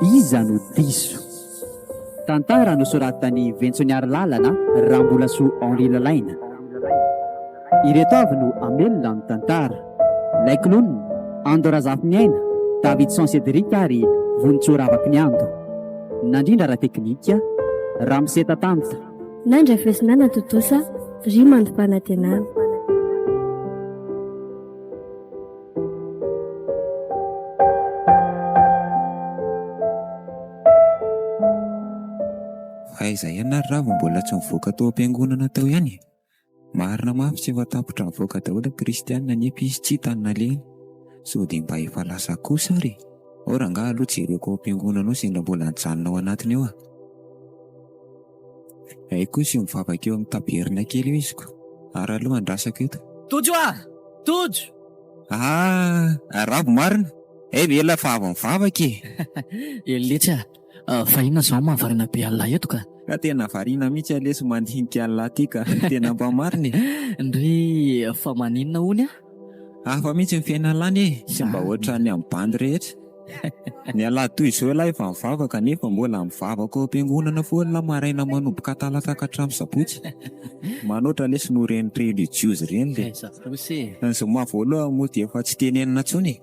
Iza no diso? Tantara nosoratan'i Ventsoniarilalana Rambolasoa Henri Lalaina. Ireto avy no hamelona ny tantara, Laiklona, Ando Razafimiaina, Davidson Cédric ary Vonintsoa Ravakiniando. Nandrindra ara-teknika, Ramose Tatanta. Nandrefesina natontosa, Rima Andom-panantenana. Fa aiza ihany ary Ravo mbola tsy nivoaka tao am-piangonana tao ihany e? Marina mafy tsy efa tapitra nivoaka daholo ny kristianina nefa izy tsy hita ny nalehany. Sao dia mba efa lasa kosa ary e? Ao rangahy aloha jereko ao am-piangonana ao sendra mbola nijanona ao anatiny ao a! Hay kosa io mivavaka eo amin'ny tabernakely io izy ko! Ary aloha andrasako eto. Tojo a! Tojo! Ah! Arabo marina! Hay ve elah fa avy mivavaka e! Eny letsy a! Fa inona izao mahavariana be an'lah eto ka? Ka tena variana mihitsy aho lesy mandinika an'lah ty ka! Tena mba marina e! Ndry fa maninona hono a? Hafa mihitsy ny fiainan'lah anie e! Tsy mba ohatran'ny amin'ny bandy rehetra. Ny alahady toy izao ialahy efa mivavaka nefa mbola mivavaka ao am-piangonana foana ialahy maraina manomboka talata ka hatramin'ny sabotsy. Manoatra lesy noho ireny relijiozy ireny le. Aiza kosa e! Ny zoma voalohany moa dia efa tsy tenenina intsony e!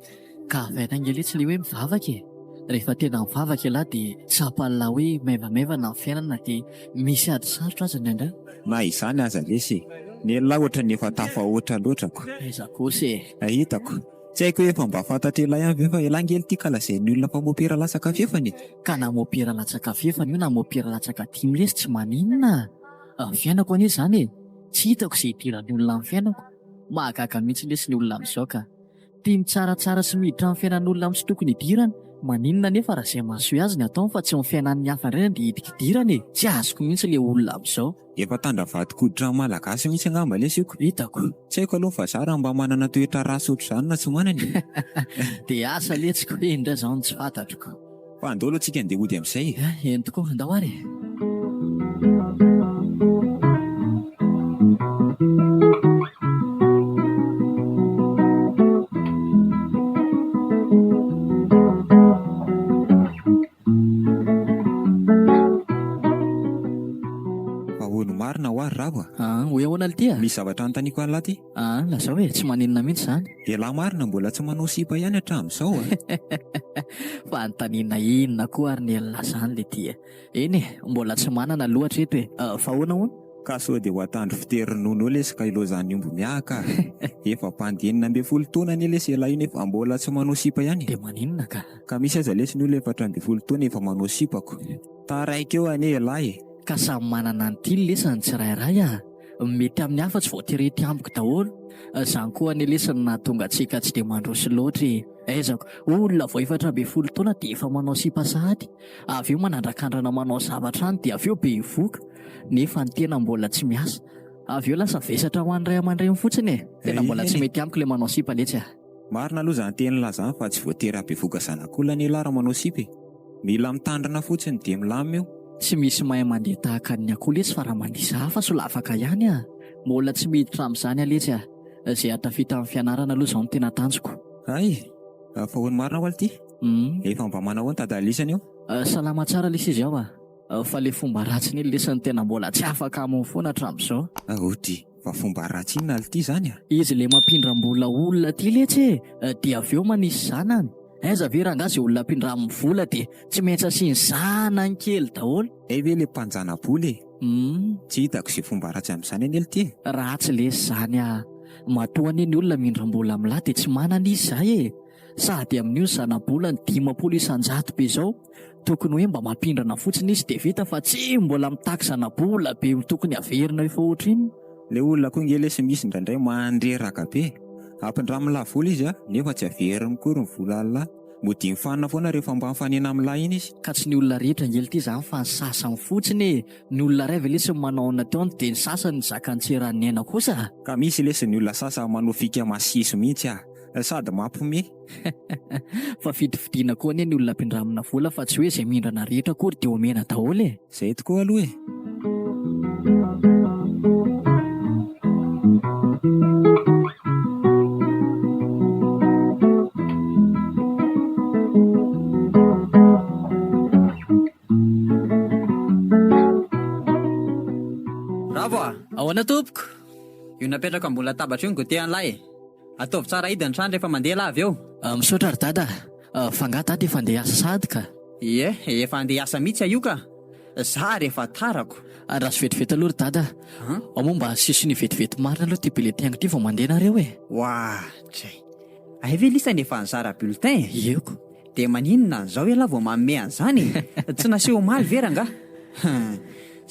Ka avy aiza ange letsy le hoe mivavaka e! Rehefa tena mivavaka ialahy dia tsapan'lah hoe maivamaivana ny fiainana dia misy ady sarotra aza indraindray. Na izany aza lesy e! Ny an'lah ohatran'ny efa tafahoatra loatra ko. Aiza kosa e! Hitako. Tsy haiko hoe efa mba fantatr'elah ihany ve fa elah ange ity ka lazain'ny olona fa mopera latsaka fefany e! Ka na mopera latsaka fefany io na mopera latsaka dimy lesy tsy maninona a! Fiainako anie izany e! Tsy hitako izay idiran'ny olona amin'ny fiainako. Mahagaga mihitsy lesy ny olona amin'izao ka! Tia mitsaratsara sy miditra amin'ny fiainan'olona amin'ny tsy tokony hidirany. Maninona anefa raha izay mahasoa azy ny ataony fa tsy ny fiainan'ny hafa indray no dia hidikidirana e! Tsy azoko mihitsy ilay olona amin'izao. Efa tandra vadin-koditra malagasy mihitsy angamba lesy io ko. Hitako. Tsy haiko aloha ny vazaha raha mba manana toetra ratsy ohatr'izany na tsy manana e. Dia asa letsy ko iny indray izao no tsy fantatro ko. Fa andao aloha tsika andeha hody amin'izay e. Eny tokoa, andao ary e. Fa hono marina hoa ry Ravo a! Aa hoy ahoana lty a? Misy zavatra anontaniako an'lah ty. Aa lazao e, tsy maninona mihitsy izany. Elah marina mbola tsy manao sipa ihany hatramin'izao a! Fa anontaniana inona koa ary ny elah izany lty e? Eny e, mbola tsy manana aloha hatreto e! Fa ahoana hono? Ka sao dia ho atandro fitery ronono eo lesy ka ilaozan'ny omby miahaka a! Efa bandy 16 taona anie lesy elah io nefa mbola tsy manao sipa ihany e! Dia maninona ka? Ka misy aza lesy ny olona 14 taona efa manao sipako. Taraiky eo anie ialahy e! Ka samy manana ny tiany lesy ny tsirairay a! Mety amin'ny hafa tsy voatery hety amiko daholo. Zany koa anie lesy no nahatonga antsika tsy dia mandroso loatra e! Aizako, olona vao 14 taona dia efa manao sipa sahady, avy eo manandrakandrana manao zavatra any dia avy eo bevoka, nefa ny tena mbola tsy miasa. Avy eo lasa vesatra ho an'ny ray aman-dreny fotsiny e! Tena mbola tsy mety amiko le manao sipa letsy a! Marina aloha izany tenin'lah zany fa tsy voatery habevoka zanak'olona anie lah raha manao sipa e! Mila mitandrina fotsiny dia milamina io. Tsy misy mahay mandeha tahaka ny akoho letsy fa raha manisa hafa solafaka ihany ah! Mbola tsy miditra amin'izany aho letsy ah! Izay hahatafita amin'ny fianarana aloha izao no tena tanjoko. Hay! Fa ahoana marina hoa lty? Efa mba manao ahoana dadalisany io? Salama tsara lesy izy ao ah! Fa le fomba ratsiny iny lesy no tena mbola tsy afaka aminy foana hatramin'izao. Aody! Fa fomba ratsy inona lty izany a? Izy le mampindram-bola olona ty letsy e, dia avy eo manisy zanany. Aiza ve rangaha ze olona ampindraminy vola dia tsy maintsy asiany zanany kely daholo. Hay ve le mpanjana-bola e? Humm. Tsy hitako ze fomba ratsy amin'izany anie lty e. Ratsy lesy zany a! Matoa anie ny olona mindram-bola amin'lah dia tsy manana izy zay e! Sady amin'io ny zana-bolany 50 isan-jato be zao. Tokony hoe mba mampindrana fotsiny izy dia vita fa tsy mbola mitaky zana-bola be ho tokony haverina efa ohatrinona. Le olona koa nge lesy misy indraindray mandreraka be. Ampindramin'lah vola izy a, nefa tsy averiny kory ny volan'lah. Mody mifanina foana rehefa mba mifanena amin'lah iny izy. Ka tsy ny olona rehetra ange lty zany fa ny sasany fotsiny e! Ny olona iray ve lesy no manao ny nataony dia ny sasany nizaka ny tsy eran'ny aina kosa? Ka misy lesy ny olona sasany manao fika masiso mihitsy a! Sady mampiomehy. Fa fidifidiana koa anie ny olona ampindramina vola fa tsy hoe izay mindrana rehetra akory dia omena daholo e! Izay tokoa aloha e! Bravo a! Ahoana tompoko? Io napetrako ambony latabatra io ny goûter an'lahy e! Ataovy tsara hidy ny trano rehefa mandeha lah avy eo. Misaotra ry dada a! Fa nga dada efa andeha hiasa sahady ka? Ie, efa andeha hiasa mihitsy aho io ka! Za ary efa tarako. Andraso vetivety aloha ry dada a! Ao moa mba asio sonia vetivety marina aloha ity bulletin-ko ity vao mandeha nareo e! Oadray! Hay ve lisany efa nizara bulletin e? Ieko. Dia maninona an'izao ialahy vao manome an'izany e? Tsy naseho omaly ve rangahy? Hum,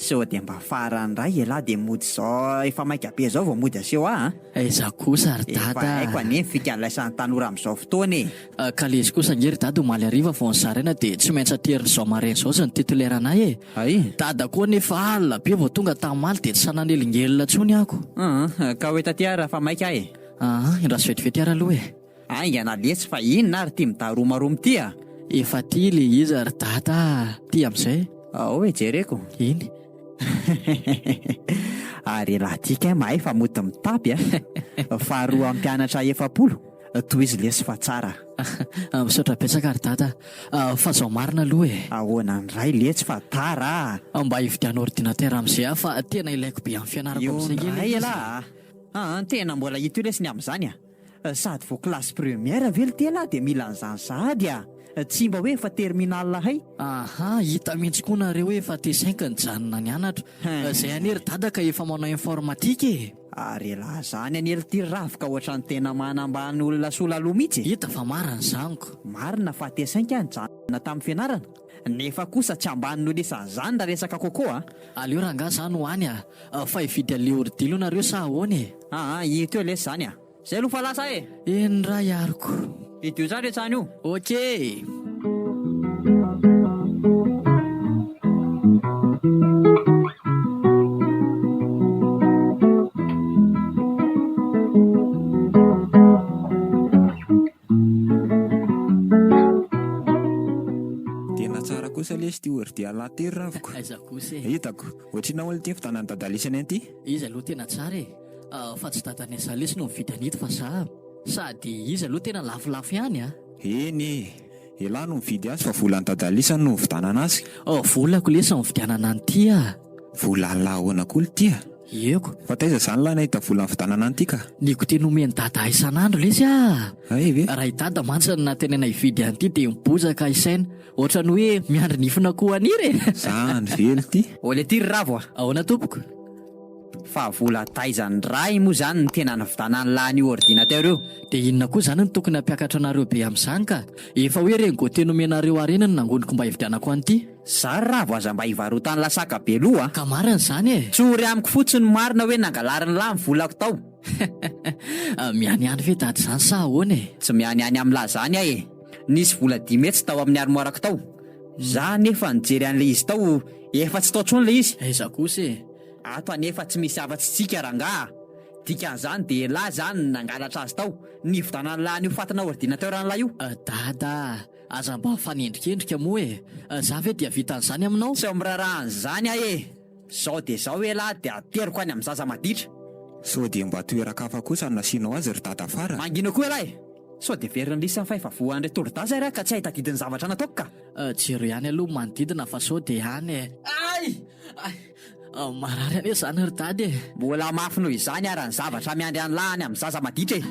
sao dia mba farany indray ialahy dia mody izao efa maika be izao vao mody aseho ahy an! Aiza kosa ry dada Efa haiko anie ny fikan'laisan'ny tanora amin'izao fotoana e! Ka le izy kosa ange ry dada omaly hariva vao nozaraina dia tsy maintsy aterina izao maraina izao izy ny titulaire anay e! Hay! Dada koa anefa alina be vao tonga tamaly dia tsy sahy nanelingelina intsony ako. Hum, ka ho ety aty ary raha fa maika aho e! Aa, indraso vetivety ary aloha e! Haingana letsy fa inona ary ty midaromaromo ty a! Efa ty le izy ry dada a! Ty amizay. Ao e jereko. Iny. Ary elah ty kay mahay fa mody mitapy a! Faharoa mpianatra 40, tohizo lesy fa tsara. Misaotra betsaka ry dada a! Fa zao marina aloha e! Ahoana ndray letsy fa tara a! Mba hividiano ordinateur amizay aho fa tena ilaiko be amin'ny fianarako Io amizay nge le ndray izy elah e! a! Aa tena mbola hita io lesy ny amin'izany a! Sady vao classe première ve lty elah dia mila an'izany sahady a! Tsy mba hoe efa terminale hay. Aha, hita mihitsy koa nareo hoe efa T5 nijanona nianatra. Zay anie ry dada ka efa manao informatique e! Ary elah zany anie lty ry Ravo ka ohatran'ny tena manambany olona sola loha mihitsy e! Hita fa marina izany ko. Marina fa T5 aho nijanona tamin'ny fianarana, nefa kosa tsy ambany noho isan'izany raha resaka coco a! Aleo rangaha zany ho any a! Fa hividy an'le ordi aloha nareo sa ahoana e? Aa ito eo lesy zany a! Zay aloha fa lasa e! Eny ray aroko. Hidio tsara io trano io. Ok! Tena tsara kosa lesy ity ordi à la terre raviko. Aiza kosa e. Hitako. Ohatr'inona hono ity fividianan'i Dadalisany an'ity? Izy aloha tena tsara e. Fa tsy dadan'i Azalesy no mividy an'ito fa za. Sady izy aloha tena lafolafo ihany a. Eny e. Elah no mividy azy fa volan'i Dadalisany no nividanana azy. Volako lesy no nividianana an'ity a. Volan'lah ahoana koa lty a? Ieko. Fa taiza izany lah nahita vola nividanana an'ity ka? Ny goûter nomen'i Dada ahy isan'andro lesy ah! Hay ve? Raha i Dada mantsy no nantenaina hividy an'ity dia mibozaka isaina. Ohatran'ny hoe miandry nifin'akoho haniry e! Zany ve lty? Ô le ty ry Ravo a! Ahoana tompoko? Fa vola taiza ndray moa izany no tena nividanan'lah an'io ordinateur io? Dia inona koa izany no tokony hampiakatra anareo be amin'izany ka? Efa hoe ireny goûter nomenareo ahy ireny no nangoniko mba hividianako an'ity. Za ry Ravo aza mba hivarotan'lah saka be loha a! Ka marina izany e! Tsory amiko fotsiny marina hoe nangalarin'lah ny volako tao. Mihanihany ve dada izany sa ahoana e? Tsy mihanihany amin'lah izany aho e! Nisy vola 500 tao amin'ny armoire-ko tao. Za anefa nijery an'ilay izy tao, efa tsy tao intsony ilay izy. Aiza kosa e? Ato anefa tsy misy afa-tsy tsika rangaha a! Dikan'izany dia elah izany no nangalatra azy tao, nividanan'lah an'io fatina ordinateur an'lah io. Dada a! Aza mba mifanendrikendrika moa e! Za ve dia vita an'izany aminao? Tsy miraharaha an'izany aho e! Zao dia zao elah dia ateriko any amin'ny zaza maditra. Sao dia mba toeran-kafa kosa no nasianao azy ry dadafara? Mangina koa elah e! Sao dia verin'ny lisany fa efa voan'ireo toro-daza elah ka tsy hay tadidy ny zavatra nataoko ka! Jero ihany aloha manodidina fa sao dia any e! Ay! Ay! Marary anie izany ry dada e! Mbola mafy noho izany ara ny zavatra miandry an'lah any amin'ny zaza maditra e!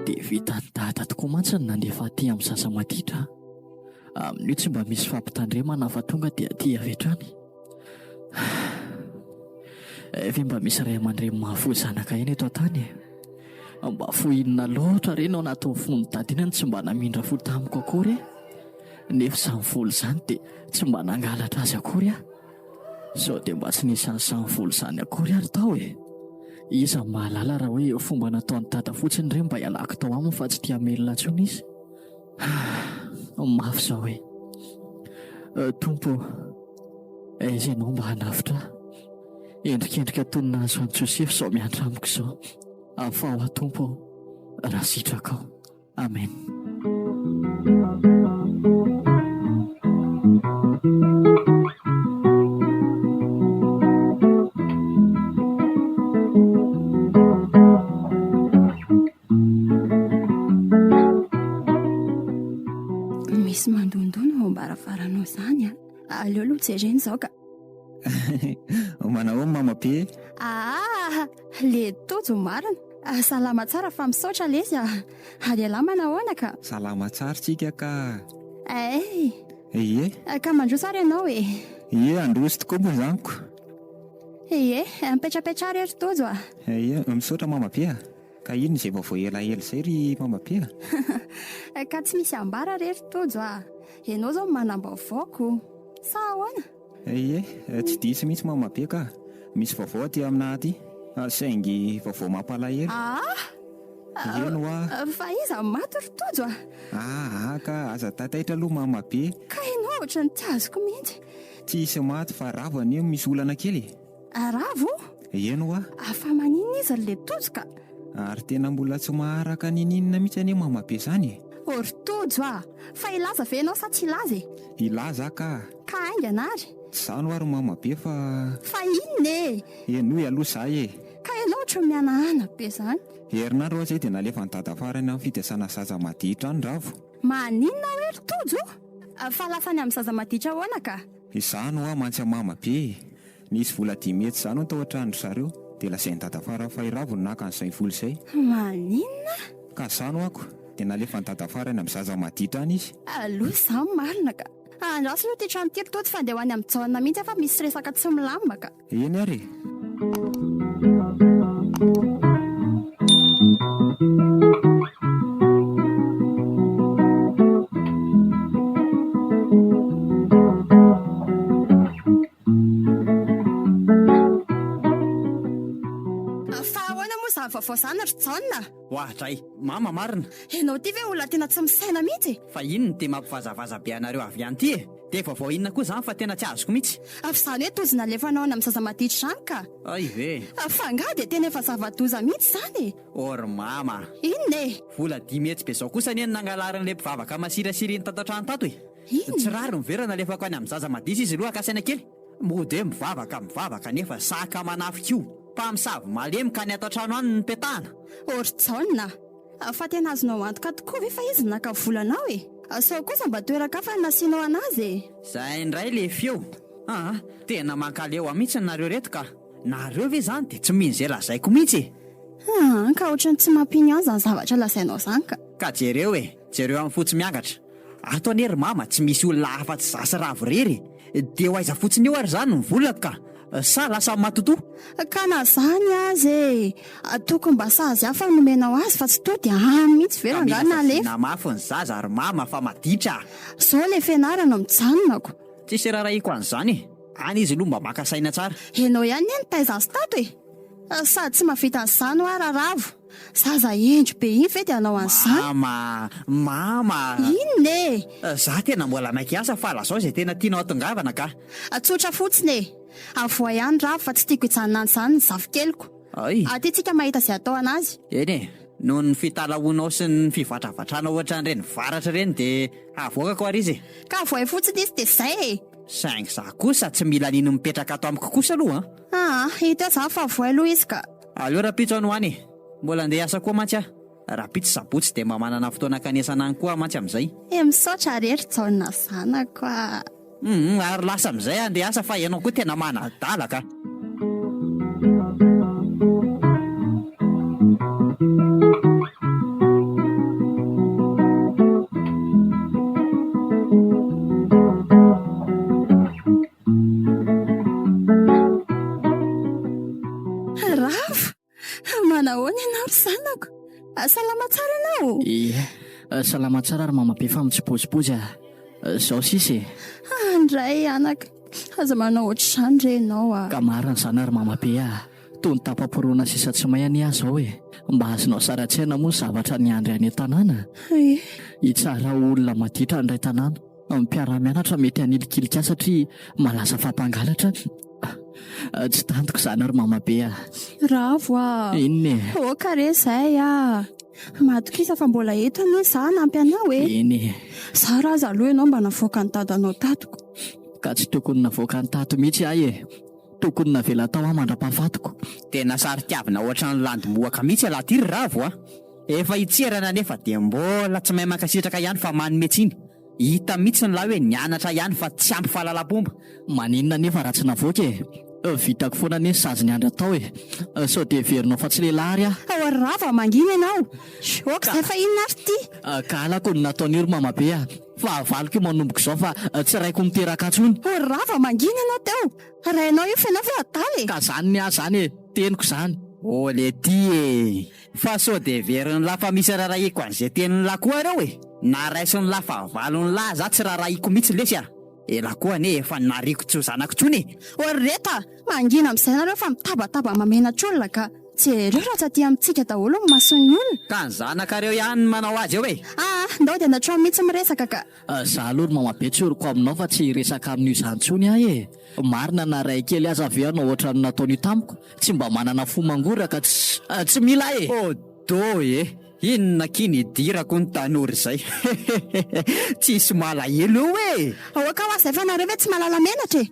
Dia vitan'i dada tokoa mantsy ny nandefa aty amin'ny zaza maditra a! Amin'io tsy mba misy fampitandremana fa tonga dia aty avy hatrany. Eh, ve mba misy ray aman-dreny mahafoy zanaka eny eto an-tany e? Mba fo inona loatra re no anatin'ny fon'i dada iny no tsy mba namindra fo tamiko akory e? Nefa izany vola izany dia tsy mba nangalatra azy akory aho. Sao dia mba tsy nisy an'izany vola izany akory ary tao e? Iza no mahalala raha hoe fomba nataon'i Dada fotsiny ireny mba hialako tao aminy fa tsy tia hamelona intsony izy? Mafy izao e! Tompo ô, aiza ianao mba hanavotra ahy? Endrikendrika toy ny nahazo an'i Josefa izao mihatra amiko izao. Afaho aho Tompo ô, raha sitrakao. Amen. Misy mandondona ao am-baravaranao izany an. Aleo aloha jerena izao ka. Manao ahoana mama be? Ah, le Tojo marina. Salama tsara fa misaotra lesy a. Ary ialahy manahoana ka? Salama tsara tsika ka. Eh. Ie. Ka mandroso ary ianao e. Ie, handroso tokoa moa izany ko. Ie, mipetrapetraha re ry Tojo a. Ie, misaotra mama be a. Ka inona izay vaovao elaela izay ry mama be a? Ka tsy misy ambara re ry Tojo a. Ianao izao no manam-baovao ko. Sa ahoana? Ie, tsy diso mihitsy mama be ka. Misy vaovao aty aminà aty, saingy vaovao mampalahelo. Aa! Eny hoa. Fa iza no maty ry Tojo a? Aa ka, aza taitaitra aloha mama be. Ka ianao ohatran'ny tsy azoko mihitsy. Tsisy maty fa Ravo anie misy olana kely e. Ravo? Eny hoa. Fa maninona izy ry le Tojo ka? Ary tena mbola tsy maharaka ninininona mihitsy anie mama be zany e. Ô ry Tojo a! Fa hilaza ve ianao sa tsy hilaza e? Hilaza aho ka. Ka haingana ary. Tsy zany hoa ry mama be fa. Fa inona e? Henoy aloha za e. Ka ianao ohatran'ny mihanahana be zany. Herinandro hoa zay dia nalefan'i dada farany amin'ny fidasana zaza maditra any Ravo. Maninona hoe ry Tojo? Fa lasa any amin'ny zaza maditra ahoana ka? Izany hoa mantsy mama be e! Nisy vola 500 izany hono tao an-tranon-dry zareo, dia lazain'i dadafara fa i Ravo no naka an'izay vola izay. Maninona? Ka izany hoa ko, dia nalefan'i dadafara any amin'ny zaza maditra any izy. Aloha izany marina ka! Andraso aloha ity trano ity ry Tojo fa andeha ho any amin'i Jaona mihitsy aho fa misy resaka tsy milamina ka. Eny ary e! Fa ahoana moa izany vaovao izany ry Jaona? Oadray, mama marina. Ianao ity ve olona tena tsy misaina mihitsy e? Fa inona ity mampivazavaza be anareo avy any ity e? Dia vaovao inona koa izany fa tena tsy azoko mihitsy? Fa izany hoe tojo nalefanao any amin'ny zaza maditra izany ka! Hay ve? Fa angaha dia tena efa zava-doza mihitsy izany e? Ô ry mama a! Inona e? Vola 500 be izao kosa anie no nangalarin'ilay mpivavaka masirasira iny tato an-trano tato e! Inona? Tsy rariny ve raha nalefako any amin'ny zaza maditra izy aloha haka saina kely? Mody hoe mivavaka mivavaka nefa saka manafika io! Mpamosavy malemy ka ny ato an-trano any no nipetahana! Ô ry Jaona a! Fa tena azonao antoka tokoa ve fa izy no naka vola anao e? Sao kosa mba toeran-kafa no nasianao anazy e? Zay indray le feo aa! Tena mankaleo ahy mihitsy nareo reto ka! Nareo ve zany de tsy mino zay lazaiko mihitsy e? Aa ka ohatran'ny tsy mampino ihany zany zavatra lazainao zany ka! Ka jereo e! Jereo amin'ny fo tsy miangatra! Ato anie ry mama tsy misy olona afa-tsy za sy Ravo irery e! Dia ho aiza fotsiny eo ary zany ny volako ka! Sa lasa matotoa? Ka na zany aza e! Tokony mba sazy hafa no nomenao azy fa tsy toa dia any mihitsy ve Ka mila rangahy nalefa? saziana mafy ny zaza ry mama fa maditra a! Zao le fianarana mijanona ko! Tsisy rarahiko an'izany e! Any izy aloha mba maka saina tsara. Enao ihany anie nitaiza azy tato e! Sady tsy mahavita an'izany hoa Raravo. Zaza hendry be iny ve dia hanao an'izany? Mama! Mama! Inona e? Za tena mbola maika hiasa fa lazao izay tena tianao hatongavana ka! Tsotra fotsiny e! Avohay ihany Ravo fa tsy tiako hijanona any izany ny zafikeliko. Ay! Aty tsika mahita izay atao anazy. Eny e! Noho ny fitalahoanao sy ny fivatravatranao ohatran'ireny varatra ireny dia havoakako ary izy e! Ka avohay fotsiny izy dia izay e! Saingy za kosa tsy mila an'iny mipetraka ato amiko kosa aloha an! Aa! Hita eo izany fa avohay aloha izy ka! Aleo rahampitso any ho any e! Mbola andeha hiasa koa mantsy aho. Rahampitso sabotsy dia mba manana fotoana hankanesana any koa aho mantsy amin'izay. E misaotra re ry Jaona zanako a! Humm ary lasa amin'izay aho andeha hiasa fa ianao koa tena manadala ka! Ravo, manahoana ianao ry zanako? Salama tsara ianao? Ie, salama tsara ry mama be fa mitsipozipozy ah. Zao sisa e. Andray anaka, aza manao ohatr'izany re ianao ah. Ka marina izany ry mama be ah. Toy ny tapa-porohana sisa tsy may anie aho izao e. Mba azonao sary an-tsaina moa ny zavatra niandry any an-tanàna? Ie. Hitsara olona maditra ny iray tanàna. Ny mpiara-mianatra mety hanilikilika ahy satria malaza fa mpangalatra. Tsy tantiko izany ry mamabe a! Ravo a! Inona e? Ok re izay a! Matokisa fa mbola eto anie za hanampy anao e! Eny e! Zara aza aloha ianao mba navoakan'i dadanao tato ko! Ka tsy tokony navoakany tato mihitsy ahy e! Tokony navela tao aho mandra-pahafatiko. Tena saro-tiavina ohatran'ny landy mohaka mihitsy ialahy ity ry Ravo a! Efa hitserana nefa dia mbola tsy mahay mankasitraka ihany fa manome tsiny. Hita mihitsy ny lahy hoe nianatra ihany fa tsy ampy fahalalam-pomba. Maninona anefa raha tsy navoaka e? Vitako foana anie ny sazy niandry atao e! Sao dia heverinao fa tsy lehilahy ary aho? Ao ry Ravo a, mangina ianao! Ok izay fa inona ary ity? Ka halako ny nataon'io ry mamabe a! Fahavaloko io manomboka izao fa tsy raiko miteraka intsony. O ry Ravo a, mangina ianao teo! Rainao io fa ianao ve adala e? Ka zany ny ahy zany e! Teniko zany. O letia e! Fa sao dia heverin'lah fa misy rarahiko an'izay tenin'lah koa areo e! Na raisin'lah fahavalon'lah za tsy rarahiko mitsy lesy a! Elah koa anie efa nariko tsy ho zanako tsony e! O ry reto a! Mangina amin'izay nareo fa mitabataba mamenatr'olona ka! Jereo raha tsy aty amintsika daholo ny mason'ny olona! Ka ny zanakareo ihany no manao azy eo e! Aa! Ndao dia natrao mitsy miresaka ka! Za aloha ry mamabe tsoriko aminao fa tsy hiresaka amin'io izany tsony aho e! Marina na ray kely aza ve hanao ohatran'ny nataon'io tamiko? Tsy mba manana fo mangoraka tsy tsy mila ahy e! Odoo e! Inona akia ny idirako ny tanora izay? Hehehehe! Tsisy malahelo eo e! Aoka hoa zay fa nareo ve tsy mahalala menatra e!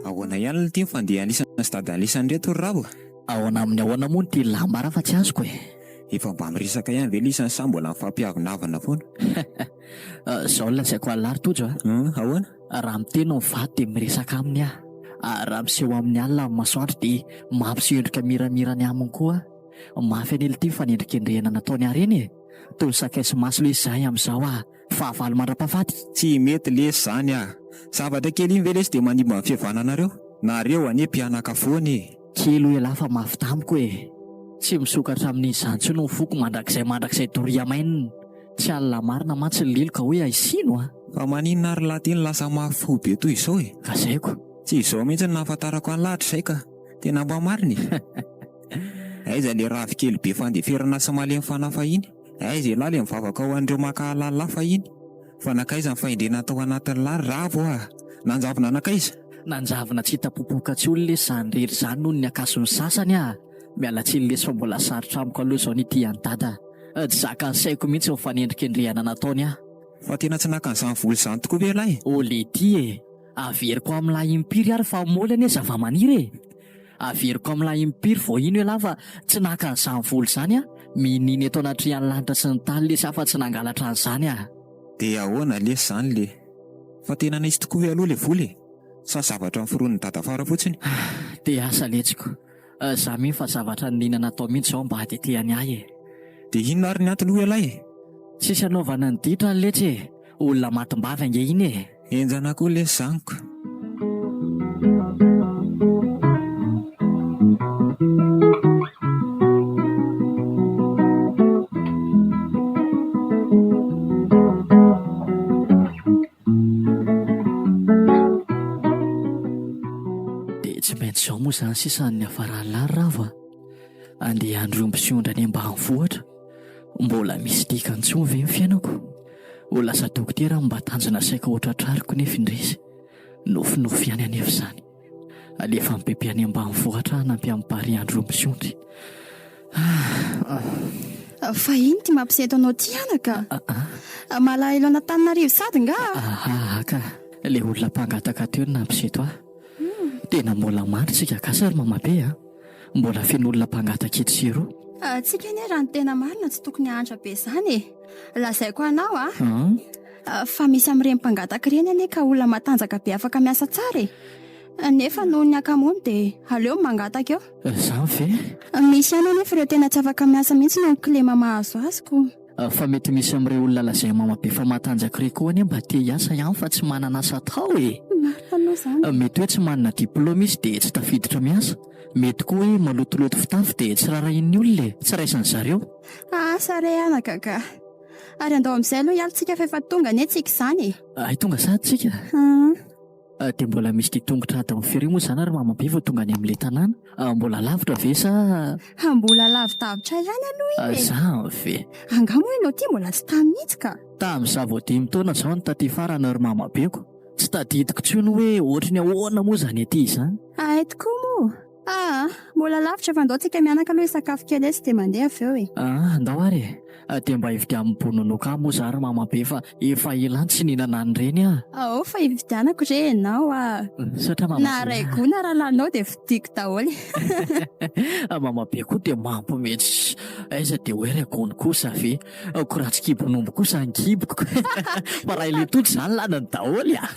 Ahoana ihany lty ny fandehan'isany sy dadan'isany reto ry ravo a? Ahoana amin'ny ahoana moa ny tian'i Lambara fa tsy azoko e? Efa mba miresaka ihany ve lisany sa mbola mifampiavonavona foana? Zao no lazaiko an'lah ry Tojo a! Ahoana? Raha miteny ny vato dia miresaka aminy aho, ary raha miseho amin'ny alina ny masoandro dia mampiseho endrika miramirany aminy koa aho. Mafy anie lty ny fanendrikendrehana nataony ahy ireny e! Toy ny sakay sy maso lesy izahay amin'izao ah! Fahavalo mandra-pahafaty. Tsy mety lesy zany ah! Zavatra kely iny ve lesy dia manimba ny fihavananareo? Nareo anie mpianaka foana e! Kely hoy ialahy fa mafy tamiko e! Tsy misokatra amin'izany intsony ny foko mandrakizay mandrakizay doria main! Tsy alina marina mantsy ny lilo ka hoy aho isino a! Fa maninona ary lahy ty no lasa mafy fo be toy izao e? Lazaiko. Tsy izao mihitsy no nahafantarako an'lah hatrizay ka! Tena mba marina e! Aiza le ravikely be fandeferana sy malemy fanahy fahiny? Aiza elah le mivavaka ho an'ireo mankahala an'lah fahiny? Fa nankaiza ny fahendrena tao anatin'lah ry ravo ah? Nanjavona nankaiza? Nanjavona tsy hita popoka intsony lesy izany rery izany noho ny akason'ny sasany ah! Miala tsiny lesy fa mbola sarotra amiko aloha izao ny hitia an'i dada. Tsy zakan'ny saiko mihitsy ny fanendrikendrehana nataony ahy. Fa tena tsy naka an'izany vola izany tokoa ve elah e? Oh letia e! Averiko amin'lah impiry ary fa môly anie zava-maniry e! Averiko amin'lah impiry vao hino elah fa tsy naka an'izany vola izany aho, miniana eto anatrehan'ny lanitra sy ny tany lesy aho fa tsy nangalatra an'izany aho. Dia ahoana lesy izany le? Fa tena nisy tokoa ve aloha le vola e? Sa zavatra noforonin'i dadafara fotsiny? Dia asa letsiko. Za mino fa zavatra niniana natao mihitsy izao mba hatetehany ahy e. Dia inona ary ny antony hoy ialahy e? Tsisy anaovana ny ditra letsy e! Olona matim-bavy ange iny e! Henjana koa lesy zany ko. Dia tsy maintsy izao moa izany sisa ny niafaran'i Lary Ravo a! Andeha handry omby sy ondry any ambanivohitra. Mbola misy dikany intsony ve ny fiainako? Ho lasa dokotera aho mba tanjona saika ho tratrariko nefa indrisy. Nofinofy ihany anefa izany. Alefan'i Bebe any ambanivohitra hanampy an'i Bary handry omby sy ondry. Ah! Fa ino ty mampisento anao ty anaka? Malahelo an'Antananarivo sady nga? Aha ka, le olona mpangataka teo no nampisento ahy. Tena mbola mandry tsika gasy ry mamabe a! Mbola feno olona mpangataka etsy sy eroa. Tsika anie raha ny tena marina tsy tokony hahantra be zany e! Lazaiko anao a! Fa misy amin'ireny mpangataka ireny anie ka olona matanjaka be afaka miasa tsara e! Nefa noho ny hakamoany dia aleo mangataka eo. Izany ve? Misy ihany anefa ireo tena tsy afaka miasa mihitsy noho ny kilema mahazo azy ko. Fa mety misy amin'ireo olona lazain'i mama be fa matanjaka ireo koa anie mba te hiasa ihany fa tsy manana asa atao e! Marina aloha izany e. Mety hoe tsy manana diplaoma izy dia tsy tafiditra miasa. Mety koa hoe malotoloto fitafy dia tsy rarahian'ny olona e, tsy raisin'ny zareo. Asa re anaka ka. Ary andao amin'izay aloha hiala tsika fa efa tonga anie tsika izany e. Hay tonga sahady tsika? Aa. Dia mbola misy dia tongotra adiny firy moa izany ry mamabe vao tonga any amin'ilay tanàna? Mbola lavitra ve sa. Mbola lavidavitra ihany aloha iny e. Izany ve? Angaha moa ianao ity mbola tsy tany mihitsy ka. Tamin'izaho vao dimy taona izao no taty farany ry mamabeko. Tsy tadidiko intsony hoe ohatry ny ahoana moa izany aty izany. Hay tokoa moa. Aa, mbola lavitra fa ndao tsika mianaka aloha hisakafo kely etsy dia mandeha avy eo e. Aa, ndao ary e. Dia mba hividiano bononoka moa za ry mamabe fa efa ela tsy nihinana an'ireny aho. Ao fa hividianako re ianao a. Misaotra mamabe. Na ray goa na ralanao dia vidiako daholo. Mamabe koa dia mampiomehy tsy aiza dia hoe ray gony kosa ve. Ko raha tsy kibon'omby kosa ny kiboko. Fa raha ilay tody izany laniny daholo a.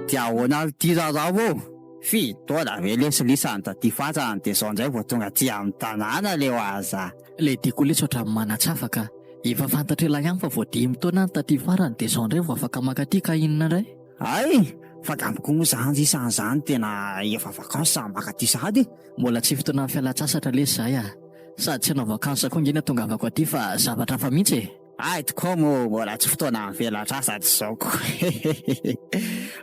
Dia ahoana ary ity raharaha ô? Fito taona ve lesy lisany taty fatrany dia izao indray vao tonga aty amin'ny tanàna leo aza. Ilay tiako lesy ohatran'ny manatsafa ka. Efa fantatr'elah ihany fa vao dimy taona ny taty farany dia izao indray vao afaka mankaty ka inona indray? Hay! Fa angamba koa moa izany isan'izany tena efa vacances mankaty sahady e! Mbola tsy fotoanan'ny fialan-tsasatra lesy izahay a! Sady tsy hanao vacances koa ange ny hahatongavako aty fa zavatra hafa mihitsy e! Hay tokoa moa mbola tsy fotoanan'ny fialan-tsasatra izao ko!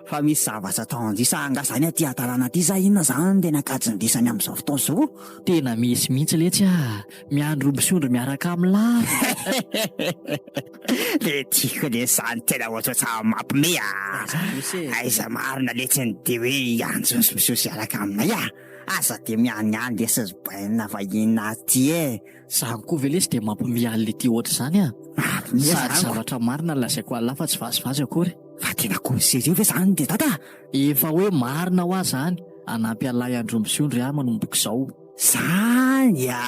Fa misy zavatra ataon-dry sa angaha izany aty an-tanàna aty sa inona izany no tena kajin-drisany amin'izao fotoana izao? Tena misy mihitsy letsy a! Miandry omby sy ondry miaraka amin'lah. Le tiako lesy zany tena ohatrohatran'ny mampime a! Aiza marina letsy ny de hoe hiandry omby sy osy hiaraka aminay a! Aza de mianiany lesy ry bainina fa inona aty e! Zany koa ve lesy de mampime an'le ty ohatr'izany a! Mampime Sady zany ko! zavatra marina no lazaiko an'lah fa tsy vazivazy akory. Fa tena koa sérieux ve zany de dada? Efa hoe marina hoa zany, hanampy an'lah hiandry omby sy ondry aho manomboka izao. Zany a!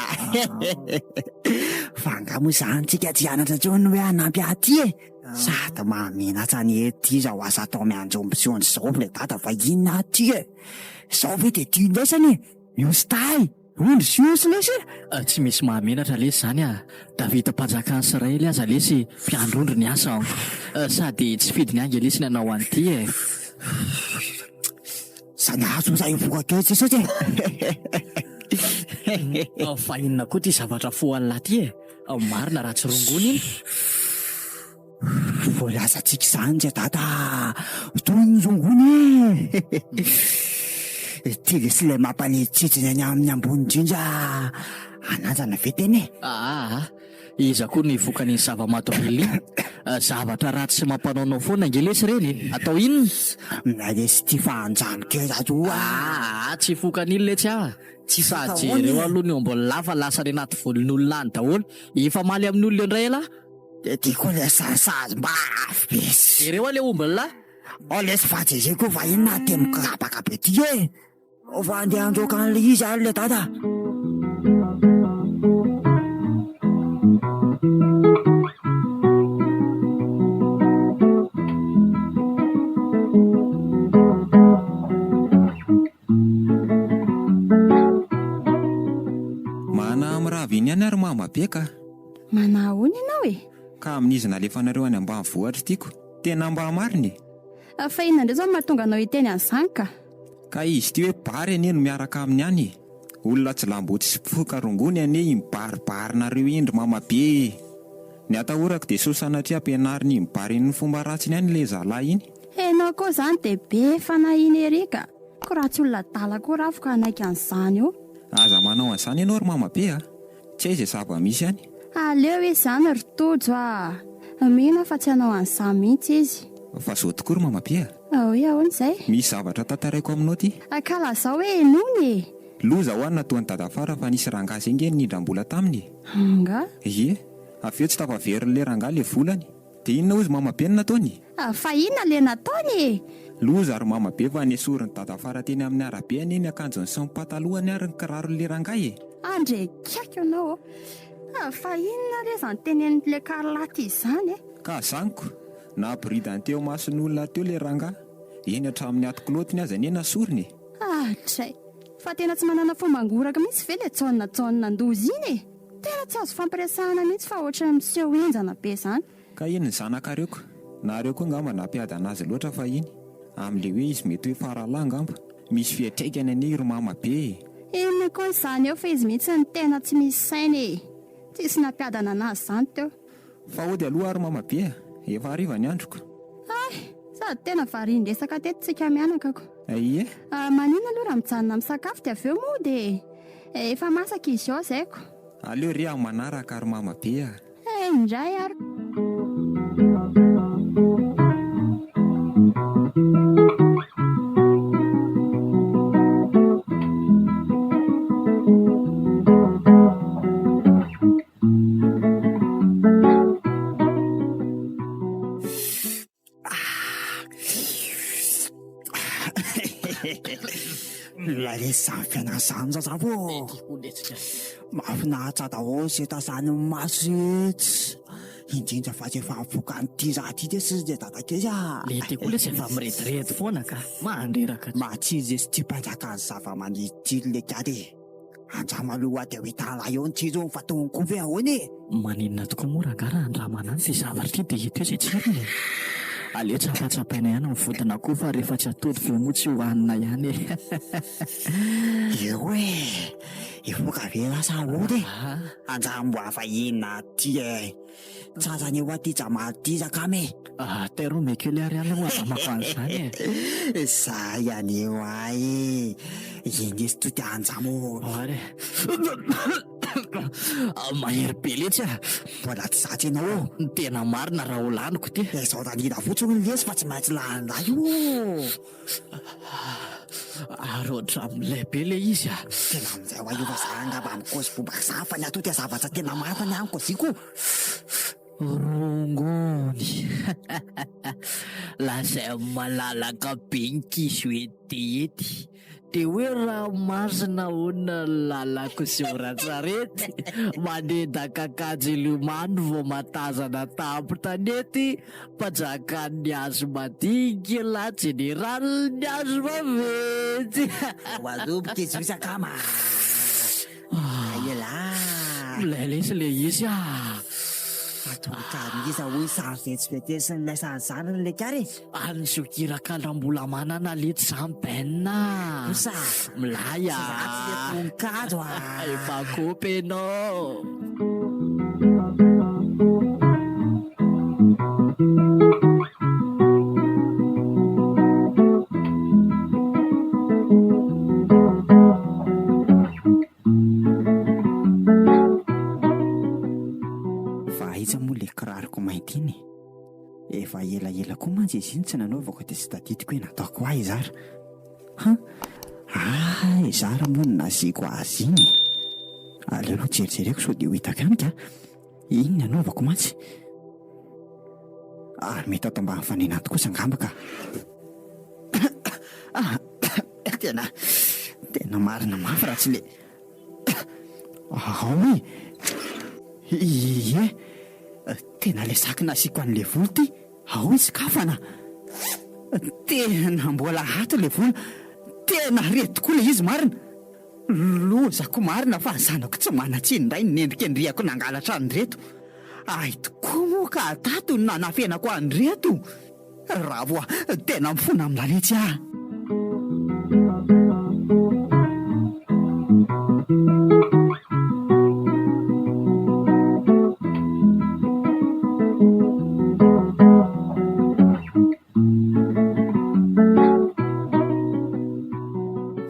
Fa angaha moa izany tsika tsy hianatra intsony hoe hanampy ahy aty e? Sady mahamenatra anie ity izao asa atao miandry omby sy ondry izao ry dada fa inona aty e? Izao ve dia tia lesany e? Miosy tahy, ondry sy osy lesy e! Tsy misy mahamenatra lesy izany a! Davida mpanjakan'i Israely aza lesy mpiandry ondry ny asa an! Sady tsy fidiny ange lesy ny hanao an'ity e! Zany azo zay voa kely Jesosy e. Fa inona koa ty zavatra fohan'lah ty e? Marina raha tsy rongony iny. Voalazantsika izany ry dada a! Toy ny rongony e! Ity lesy ilay mampanitsitsiny any amin'ny ambony indrindra ananjana ve tena e? Aa! Iza koa no hivoka an'iny zava-mahadomelina iny? Zavatra ratsy sy mampanaonao foana ange lesy ireny e! Atao inona? Milay lesy ity fa anjano kely aloha a! Aa! Tsy hifoka an'iny letsy aho! Tsy hifoka Sady ahoana jereo e? aloha ny ombin'ny fa lasa any anaty volon'olona any daholo! Efa maly amin'ny olona eo indray elah! Dia tiako ilay sarisary mba afo be sy. Jereo aloha ilay ombin'ny. Ao lesy fa jereo koa fa inona ty mikorapaka be ty e! Fa andeha handroaka an'ilay izy ary le dada. Mana mirava iny ihany ary mama be ka. Mana ahoana ianao e? Ka amin'izy nalefanareo any ambanivohitra tiako. Tena mba marina e. Fa inona indray izao no mahatonga anao hiteny an'izany ka? Ka izy ity hoe Bary anie no miaraka aminy any e! Olona tsy lamboty sy mpifoka rongony anie iny baribarinareo iny ry mamabe e! Ny atahorako dia sao sanatria ampianariny iny Bary iny ny fomba ratsiny any ilay zalahy iny. Enao koa izany dia be fanahiana ery ka! Ko raha tsy olona adala koa rafo ka hanaiky an'izany eo. Aza manao an'izany ianao ry mamabe a! Tsy hay izay zava-misy any. Aleo izy izany ry Tojo a! Mino aho fa tsy hanao an'izany mihitsy izy. Fa zao tokoa ry mamabe a! Hoe ahoana izay? Misy zavatra tantaraiko aminao ty. Ka lazao hoe henoina e! Loza hoa ny nataon'i dadafara fa nisy rangahy zay nge nindram-bola taminy e! Angaha? Ie, avy eo tsy tafaverin'le rangahy le volany. De inona hozy mamabe no nataony? Fa inona le nataony e? Loza ry mamabe fa nesorin'i dadafara teny amin'ny arabe anie ny akanjony sy ny patalohany ary ny kiraron'le rangahy e! Andrekiako ianao ô! Fa inona re izany tenenin'le Carla ty izany e? Ka zaniko! Naboridany teo imason'olona teo le rangahy. Eny hatramin'ny ato-kilaotiny aza anie nasoriny e! Hatray! Fa tena tsy manana fo mangoraka mihitsy ve le Jaona Jaona ndoza iny e! Tena tsy azo fampiresahana mihitsy fa ohatran'ny miseho henjana be zany. Ka iny ny zanakareo ko! Nareo koa angamba nampiadana azy loatra fahiny, amin'le hoe izy mety hoe faralahy angamba. Misy fiantraikany anie io ry mama be e! Inona koa izany eo fa izy mihitsy no tena tsy misy saina e! Tsisy nampiadana anazy izany teo. Fa hody aloha ary mama be a! Efa hariva ny androko. Hay! Sady tena varian-dresaka teto tsika mianaka ko. Ie. Maninona aloha raha mijanona misakafo dia avy eo mody e! Efa masaka izy ao zay ko. Aleo re aho manaraka ry mama be a! Hay indray ary. Ilay resy izany fiainana izany zazavy ô. Mahafinaritra daholo izay tazanin'ny maso rehetra. Indrindra fa rehefa mivoaka an'ity za ity dia sy ilay dadakely ah. Le ty koa lesy efa mirediredy foana ka. Mandreraka. Matsiro lesy ity mpanjakan'ny zava-maniry ity ry lekady e. Andramo aloha dia ho hitan'lah eo ny tsirony fa tony koa ve ahoana e? Maninona tokoa moa rangahy raha andramana any ity zavatra ity dia hita eo izay tsirony e! Aleo tsapatsapaina ihany ny vodin'akoho fa rehefa tsy atody ve moa tsy hohanina ihany e! Eo e! Hivoaka ve lasa ahoana e? Andramo mbo hafa inona aty e! Tsara anie hoa ty Jamaly ty zakama e! Ah, tairo omeko kely ary aloha andramako an'izany e! Zay anie hoa e! Indrisy to dia andramo ô! Ary e! Mahery be letsy a! Mbola tsy zatra ianao ô! Ny tena marina raha ho laniko ity. Izao tanila fotsiny hono lesy fa tsy maintsy lany lahy io ô! Ary ohatran'ilay be ilay izy a! Tena amin'izay hoa io fa za angamba mikozy bobaka zany fa ny ato dia zavatra tena marina ny amiko ziko! Rongony! Lazain'i malalaka be ny kizo ety dia ety. Dia hoe raha masina hono ny lalako sy oran-tsarety, manendaka akanjo hilomano vao matazana tampon-tanety, mpanjakan'ny hazo madinika elah jeneralin'ny hazo vaventy. Voaloboka izy io sakama a! Hay elah! Milay lesy le izy ah! Atolotrary ngeza hoy sary vetivety sary zanany le kary e! Any zoky Rakala mbola manana letsy zany Ben a! Osa! Milay a! Tsy ratsy le tononkalo a! Efa kopy enao! Fa aiza moa le kiraroko mainty iny e? Efa elaela koa mantsy izy iny tsy nanaovako dia tsy tadidiko hoe nataoko aiza ary. Han! Aiza ary moa no nasiako azy iny e? Aleo aloha jerijereko sao dia ho hitako ihany ka. Iny ny nanaovako mantsy. Ary mety ato ambany fanena ato kosa angamba ka. Tena, tena marina mafy raha tsy le. Ao e! Ie! Tena le sac nasiako an'le vola ty! Ao izy kafana! Tena mbola ato le vola! Tena re tokoa le izy marina! Lozako marina fa zanako tsy manan-tsiny indray no nendrikendrehako nangalatra an'ireto! Hay tokoa moa ka tato no nanafenako an'ireto! Ravo a! Tena mifona aminà letsy ah!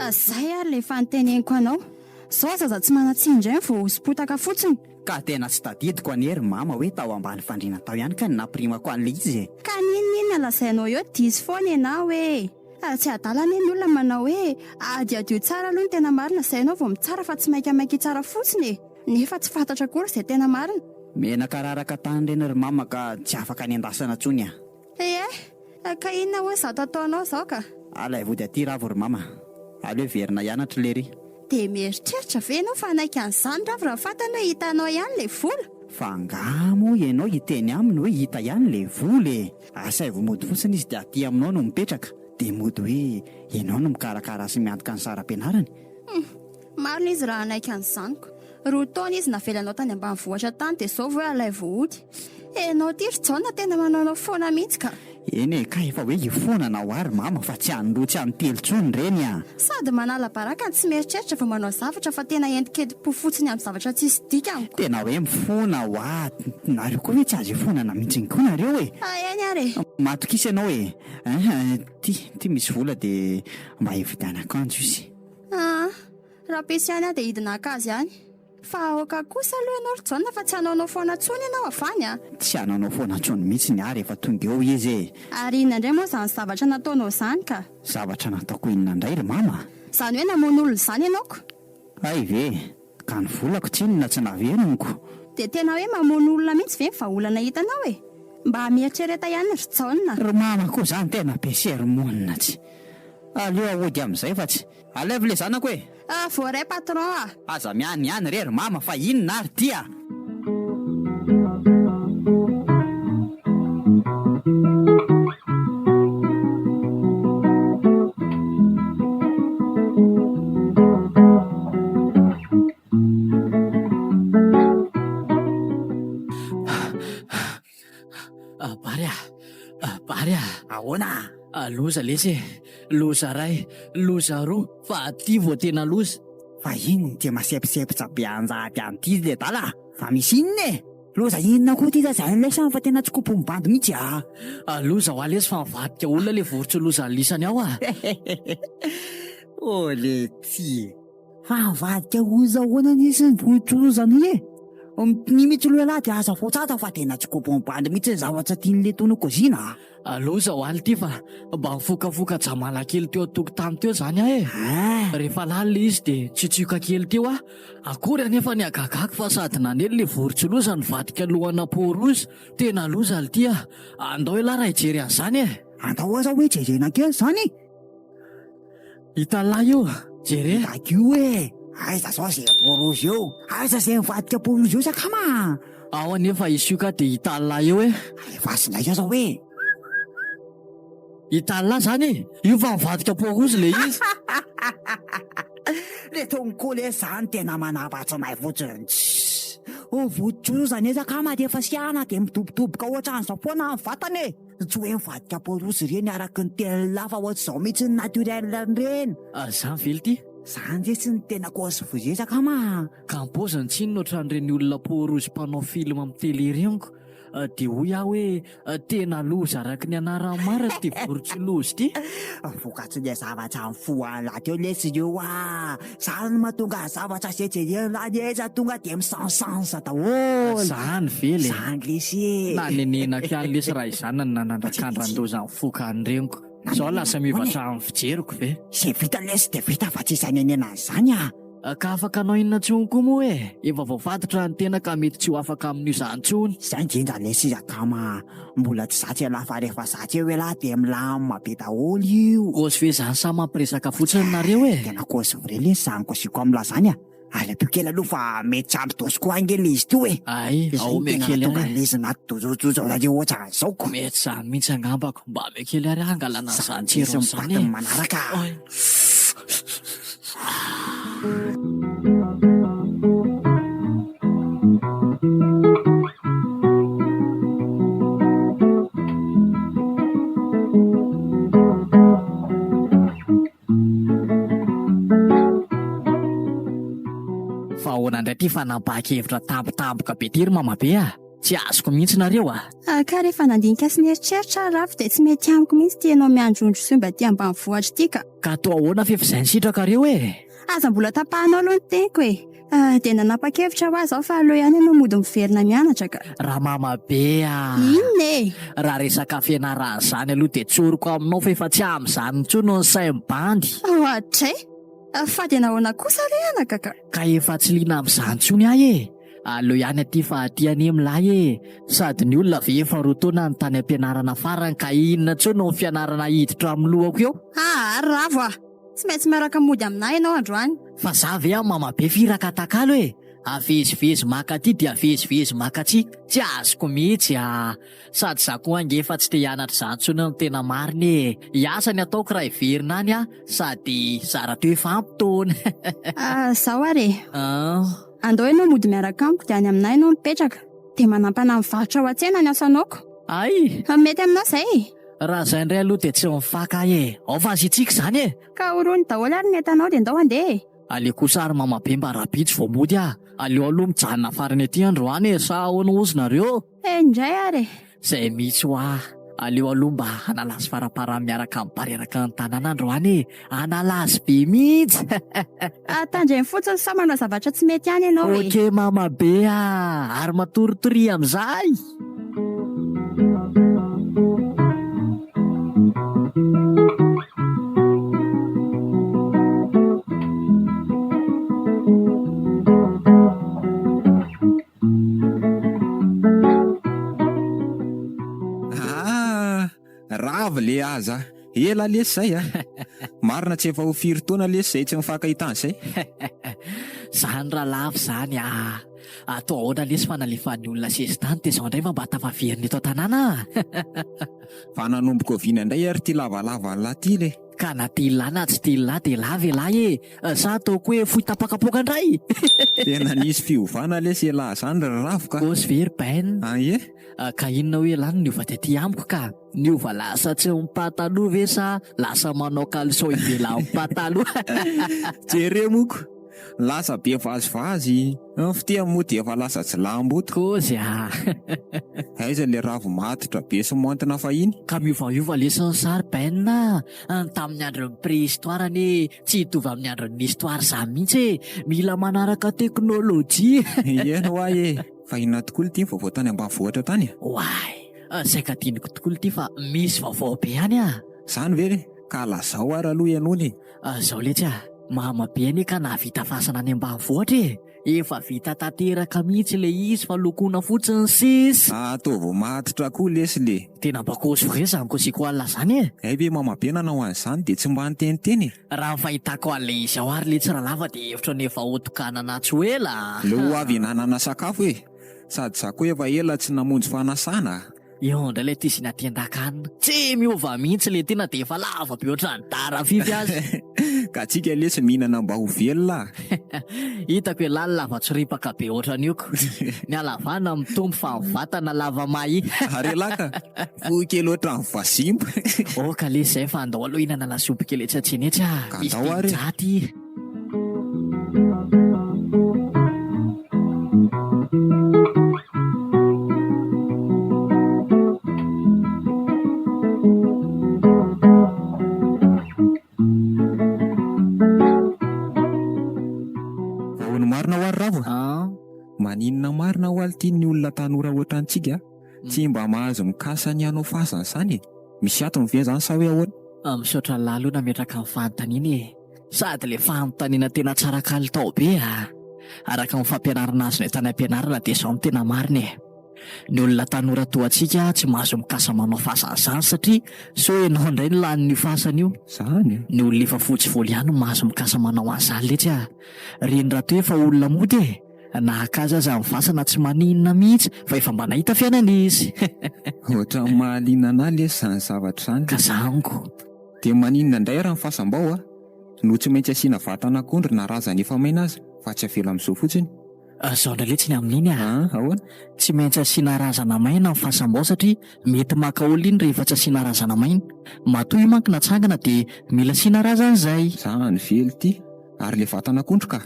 Zay ary le efa noteneniko anao. Zao zaza tsy manan-tsiny indray no voahoso-potaka fotsiny. Ka tena tsy tadidiko anie ry mama hoe tao ambany fandriana tao ihany kay no nampirimako an'ilay izy e! Ka n'inon'inona lazainao eo diso foana ianao e! Ary tsy adala anie ny olona manao hoe adiadio tsara aloha ny tena marina izay ianao vao mitsara fa tsy maikamaika hitsara fotsiny e! Nefa tsy fantatra akory izay tena marina. Menaka raraka tany ireny ry mama ka tsy afaka nendasana intsony a! Ee, ka inona hono izato ataonao izao ka? Alaivo hody aty Ravo ry mama. Aleo hiverina hianatra lery. Dia mieritreritra ve ianao fa hanaiky an'izany Ravo raha fantany hoe hitanao ihany ilay vola? Fa angaha moa ianao hiteny aminy hoe hita ihany le vola e! Asaivo mody fotsiny izy dia aty aminao no mipetraka, dia mody hoe ianao no mikarakara sy miantoka ny saram-pianarany. Hum! Marina izy raha hanaiky an'izany ko. Roa taona izy navelanao tany ambanivohitra tany dia izao vao hoe alaivo hody. Enao ity ry Jaona tena manaonao foana mihitsy ka. Eny e, ka efa hoe hifonana ho ary mama fa tsy any roa tsy any telo intsony ireny a! Sady manala baraka no tsy mieritreritra vao manao zavatra fa tena entinketim-po fotsiny amin'ny zavatra tsisy dikany ko. Tena hoe mifona hoa, nareo koa ve tsy azo ifonana mihitsiny koa nareo e! Ah eny ary e! Matokisa ianao e! Ein, ty, ty misy vola dia mba hividiana akanjo izy. Ah, rahampitso ihany aho dia hidina haka azy any. Fa aoka kosa aloha ianao ry Jaona fa tsy hanaonao foana intsony ianao avy any a! Tsy hanaonao foana intsony mihitsy ny ahy rehefa tonga eo izy e! Ary inona indray moa izany zavatra nataonao izany ka? Zavatra nataoko inona indray ry mama? Izany hoe namono olona izany ianao ko! Hay ve! Ka ny volako tsinona tsy naveriniko! Dia tena hoe mamono olona mihitsy ve ny vahaolana hitanao e? Mba mieritrereta ihany ry Jaona! Ry mama koa izany tena be sermonina tsy! Aleo ahody amin'izay fa tsy. Alaivo le zanako e! Ah, voaray patron ah! Aza mianiany re ry mama fa inona ary ty ah! Bary ah! Bary ah! Ahoana? Loza lesy e! Loza ray, loza roa, fa aty vao tena loza. Fa inona ity maseposepotra be anjady any ity ry ledala a? Fa misy inona e? Loza inona koa ity lazain'i lesy fa tena tsy kopin'ny bandy mihitsy a! Loza hoa lesy fa mivadika olona le vorontsiloza lisany ao a! Oh letia! Fa mivadika oza ahoana nisy ny vorontsiloza ny e? Ny mihitsy aloha ialahy dia aza voatsata fa tena tsy kopin'ny bandy mihitsy ny zavatra tian'le tony kozina a! Loza ho aly ity fa mba nifokafoka jamala kely teo an-tokotany teo izany aho e! Rehefa lany ilay izy dia tsitsioka kely teo aho. Akory anefa ny hagagako fa sady nanely ilay vorontsiloza nivadika lohana peau rouge. Tena loza lty a! Andao ialahy raha hijery an'izany e! Andao aza hoe jerena kely izany e! Hitan'lahy io, jere. Hitako io e! Aiza zao ze peau rouge eo? Aiza ze mivadika peau rouge eo sakama a! Ao anefa izy io ka dia hitan'lahy eo e! Alefaso indray aza hoe! Hitan'lahy zany e! Io fa mivadika peau rouge le izy! Le tompoko lesy zany tena manapa-tsy mahay fotsiny tssy! Votsotra anie sakama rehefa siahana dia midobodoboka ohatran'izao foana ny vatana e! Tsy hoe mivadika peau-rouge ireny araka ny tenin'lah fa ohatr'izao mihitsy ny naturel-n'ireny. Ary zany ve lty? Zany ve tsy ny tena cause voizezaka ma? Ka ny paoziny tsinona ohatran'ireny olona peau-rouge mpanao film amin'ny télé ireny ko. Dia hoy aho hoe tena loza araka ny anarany marina ity vorontsiloza ity. Vokatry ny zavatra nifohan'lah teo lesy ireo ah! Zany no mahatonga ny zavatra izay jeren'lah rehetra tonga dia misansansa daholo. Zany ve le? Zany lesy e! Nanenenako ihany lesy raha izany no nanandrakandran-doza nifoka an'ireniko. Zao lasa miova hatramin'ny fijeriko ve? Izay vita lesy dia vita fa tsisy hanenenana an'izany ah! Ka afaka hanao inona intsony koa moa e? Efa voafatotra ny tena ka mety tsy ho afaka amin'io izany intsony. Izay indrindra lesy izy akama a! Mbola tsy zatra ialahy fa rehefa zatra eo ialahy dia milamina be daholo io. Kôzy ve izany sa mampiresaka fotsiny nareo e? Tena kôzy vrai lesy izany kôziko amin'lah izany a! Ary ampio kely aloha fa mety tsy ampy dose koa ange le izy to e! Ay, Izay ao no omeo tena kely nahatonga ary e! an'le izy nadojojojo nareo ohatran'izao ko! Mety izany mihitsy angambako, mba omeo kely ary aho hangalana an'izany Izany lesy tsirony izany ny e! manaraka a! Oay. Fa ahoana indray ity fanapahan-kevitra tampotampoka be ity ry mamabe a? Tsy azoko mihitsy nareo a! Ka rehefa nandinika sy nieritreritra aho Ravo dia tsy mety amiko mihitsy ity ianao miandry ondry sy omby aty ambanivohitra ity ka. Ka atao ahoana f'efa izay ny sitrakareo e? Aza mbola tapahanao aloha ny teniko e! Dia nanapa-kevitra hoa zaho fa aleo ihany ianao mody miverina mianatra ka. Ramamabe a! Inona e? Raha resaka fianarana izany aloha dia tsoriko aminao fa efa tsy amin'izany intsony ny sain'ny bandy. Oadray! Fa dia nahoana kosa re anaka ka? Ka efa tsy liana amin'izany intsony aho e! Aleo ihany aty fa aty anie milay e! Sady ny olona ve efa roa taona no tany am-pianarana farany ka inona intsony no fianarana hiditra amin'ny lohako eo? Aa ry Ravo a! Tsy maintsy miaraka mody aminà ianao androany. Fa za ve aho mamabe firaka takalo e! Avezivezy maka aty dia avezivezy maka atsy, tsy azoko mihitsy ah! Sady za koa ange efa tsy te hianatra izany intsony no tena marina e! Hiasa ny ataoko raha hiverina any aho sady zara teo efa ampy taona. Ah, zao ary e! Ah. Andao ianao mody miaraka amiko dia any aminay ianao mipetraka. Dia manampana mivarotra ao an-tsena ny asanaoko. Hay! Mety aminao izay e! Raha izay indray aloha dia tsy mifaka ahy e! Ao fa asiantsika izany e! Ka horohiny daholo ary ny entanao dia ndao handeha e! Aleo kosa ary mamabe mba rahampitso vao mody ah! Aleo aloha mijanona farany aty androany e! Sa ahoana hozy nareo? He indray ary e! Zay mihitsy hoa! Aleo aloha mba hanala azy faraparany miaraka amin'ny bareraka ny tanàna androany e! Hanala azy be mihitsy! Ah, tandremo fotsiny sao manao zavatra tsy mety any ianao e! Ok mamabe ah! Ary matoritoria amin'izay! Ah! Ravo le aza. Ela lesy zay a. Marina tsy efa ho firy taona lesy zay tsy nifankahitana zay. Zany rahalafy zany ah. Atao ahoana lesy fa nalefan'ny olona sesitany dia zao indray va mba tafaverina eto an-tanàna ah. Fa nanomboka oviana indray ary ty lavalava an'lah ty le? Ka na ty lah na tsy ty lah dia lava elah e! Sa ataoko hoe fohy tapakapoaka indray? Tena nisy fiovana lesy elah zany ry Ravo ka! Kôsy ve ry Ben? An ie? Ka inona hoe elah no niova tety amiko ka? Niova lasa tsy mipataloha ve sa lasa manao caleçon ivelan'ny pataloha? Jereo moko! Lasa be vazivazy, ny fitia moa dia efa lasa jilamboto. Kôzy a! Aiza le ravo matotra be sy maontina fahiny? Ka miovaova lesy ny sary Ben a! Ny tamin'ny andron'ny préhistoire anie tsy hitovy amin'ny andron'ny histoire izany mihitsy e! Mila manaraka teknolojia! Eny hoa e! Fa inona tokoa ity ny vaovao tany ambanivohitra tany e? Oay! Saika adinoko tokoa ity fa misy vaovao be ihany a! Izany ve re? Ka lazao ary aloha ianao e! Zao letsy a! Mama be anie ka nahavita fasana any ambanivohitra e! Efa vita tanteraka mihitsy le izy fa lokoina fotsiny sisa! Ataovy matotra koa lesy le! Tena mba kôzy vrai zany kôziko alina zany e! Hay ve mama be nanao an'izany dia tsy mba niteniteny e! Raha ny fahitako an'le izy ao ary letsy ralava dia hevitro ny efa hotokanana tsy ho ela a! Leo ho avy hinanana sakafo e! Sady za koa efa ela tsy namonjy fanasana a! Eo indray ilay tizina tendan-kanina. Tsy miova mihitsy ilay tena dia efa lava be ohatran'ny darafify aza. Ka tsika lesy mihinana mba ho velona a! Hitako ialahy ny lava tsiripaka be ohatran'io ko. Ny halavana mitombo fa ny vatana lava mahia. Ary ialahy ka, fohy kely ohatran'ny vazimba. Oka lesy izay fa andao aloha hihinana lasopy kely etsy an-tsena etsy a! Ka Misy andao ary e! dimin-jato i. Ahoana marina hoa ry Ravo a? Maninona marina hoa lty ny olona tanora ohatrantsika tsy mba mahazo mikasa ny hanao fasana izany e? Misy antony ve izany sa hoe ahoana? Misaotra an'lah aloha nametraka ny fanontaniana e! Sady le fanontaniana tena tsara kalitao be a! Araka ny fampianarana azonay tany am-pianarana dia izao no tena marina e! Ny olona tanora toa antsika tsy mahazo mikasa manao fasana izany satria sao ianao indray no lanin'io fasana io. Zany e! Ny olona efa fotsy volo ihany no mahazo mikasa manao an'izany letsy a! Reny rahateo efa olona mody e! Na haka azy aza ny fasana tsy maninona mihitsy fa efa mba nahita fiainana izy. Ohatran'ny mahaliana anah lesy izany zavatra izany. Ka zango. Dia maninona indray ary ny fasam-bao a? No tsy maintsy asiana vatan'akondro na razana efa maina aza fa tsy avela amin'izao fotsiny? Zao indray letsy ny amin'iny a! An, ahoana? Tsy maintsy asiana razana maina ny fasam-bao satria mety maka olona iny rehefa tsy asiana razana maina. Matoa io manko natsangana dia mila asiana razana izay. Zany velo ity! Ary ilay vatan'akondro ka?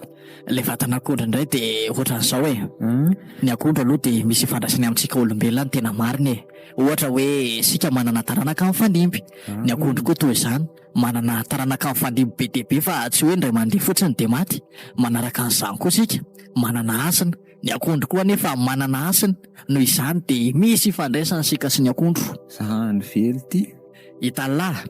Ilay vatan'akondro indray dia ohatran'izao e! Ny akondro aloha dia misy ifandraisany amintsika olombelona ny tena marina e! Ohatra hoe isika manana taranaka mifandimby. Ny akondro koa toy izany, manana taranaka mifandimby be dia be fa tsy hoe indray mandeha fotsiny dia maty. Manaraka an'izany koa isika, manana hasina. Ny akondro koa anefa manana hasina. Noho izany dia misy ifandraisany isika sy ny akondro. Zany velo ity. Hitan'lah?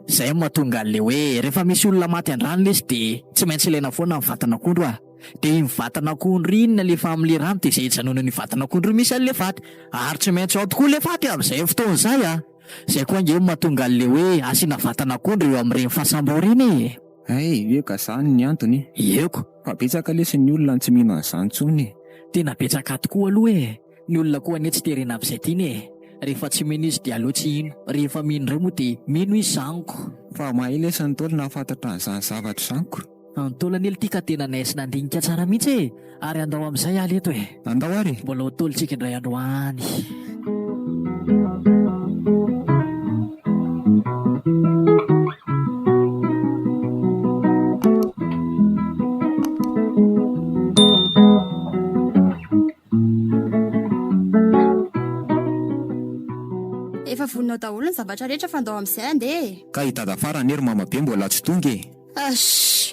Izay no mahatonga an'ilay hoe rehefa misy olona maty an-drano lesy dia tsy maintsy ilaina foana ny vatan'akondro ah. Dia iny vatan'akondro iny alefa amin'ilay rano dia izay ijanonan'io vatan'akondro io misy an'ilay faty. Ary tsy maintsy ao tokoa ilay faty amin'izay fotoana izay ah. Izay koa ange no mahatonga an'ilay hoe asiana vatan'akondro eo amin'ireny fasam-bao ireny e. Hay, eka zany ny antony e. Eko. Fa betsaka lesy ny olona no tsy mino an'izany intsony e. Tena betsaka tokoa aloha e! Ny olona koa anie tsy terena amin'izay tiany e! Rehefa tsy mino izy dia aleo tsy hino, rehefa mino indray moa dia mino izy zany ko! Fa mahay lesy ny Ntaolo nahafantatra an'izany zavatra izany ko! Ny Ntaolo anie lty ka tena nahay sy nandinika tsara mihitsy e! Ary andao amin'izay aly eto e! Andao ary e! Mbola ho Ntaolontsika indray androany. Efa vonona ao daholo ny zavatra rehetra fa ndao amin'izay andeha e! Ka i Dadafara anie ry Mamabe mbola tsy tonga e! Shh!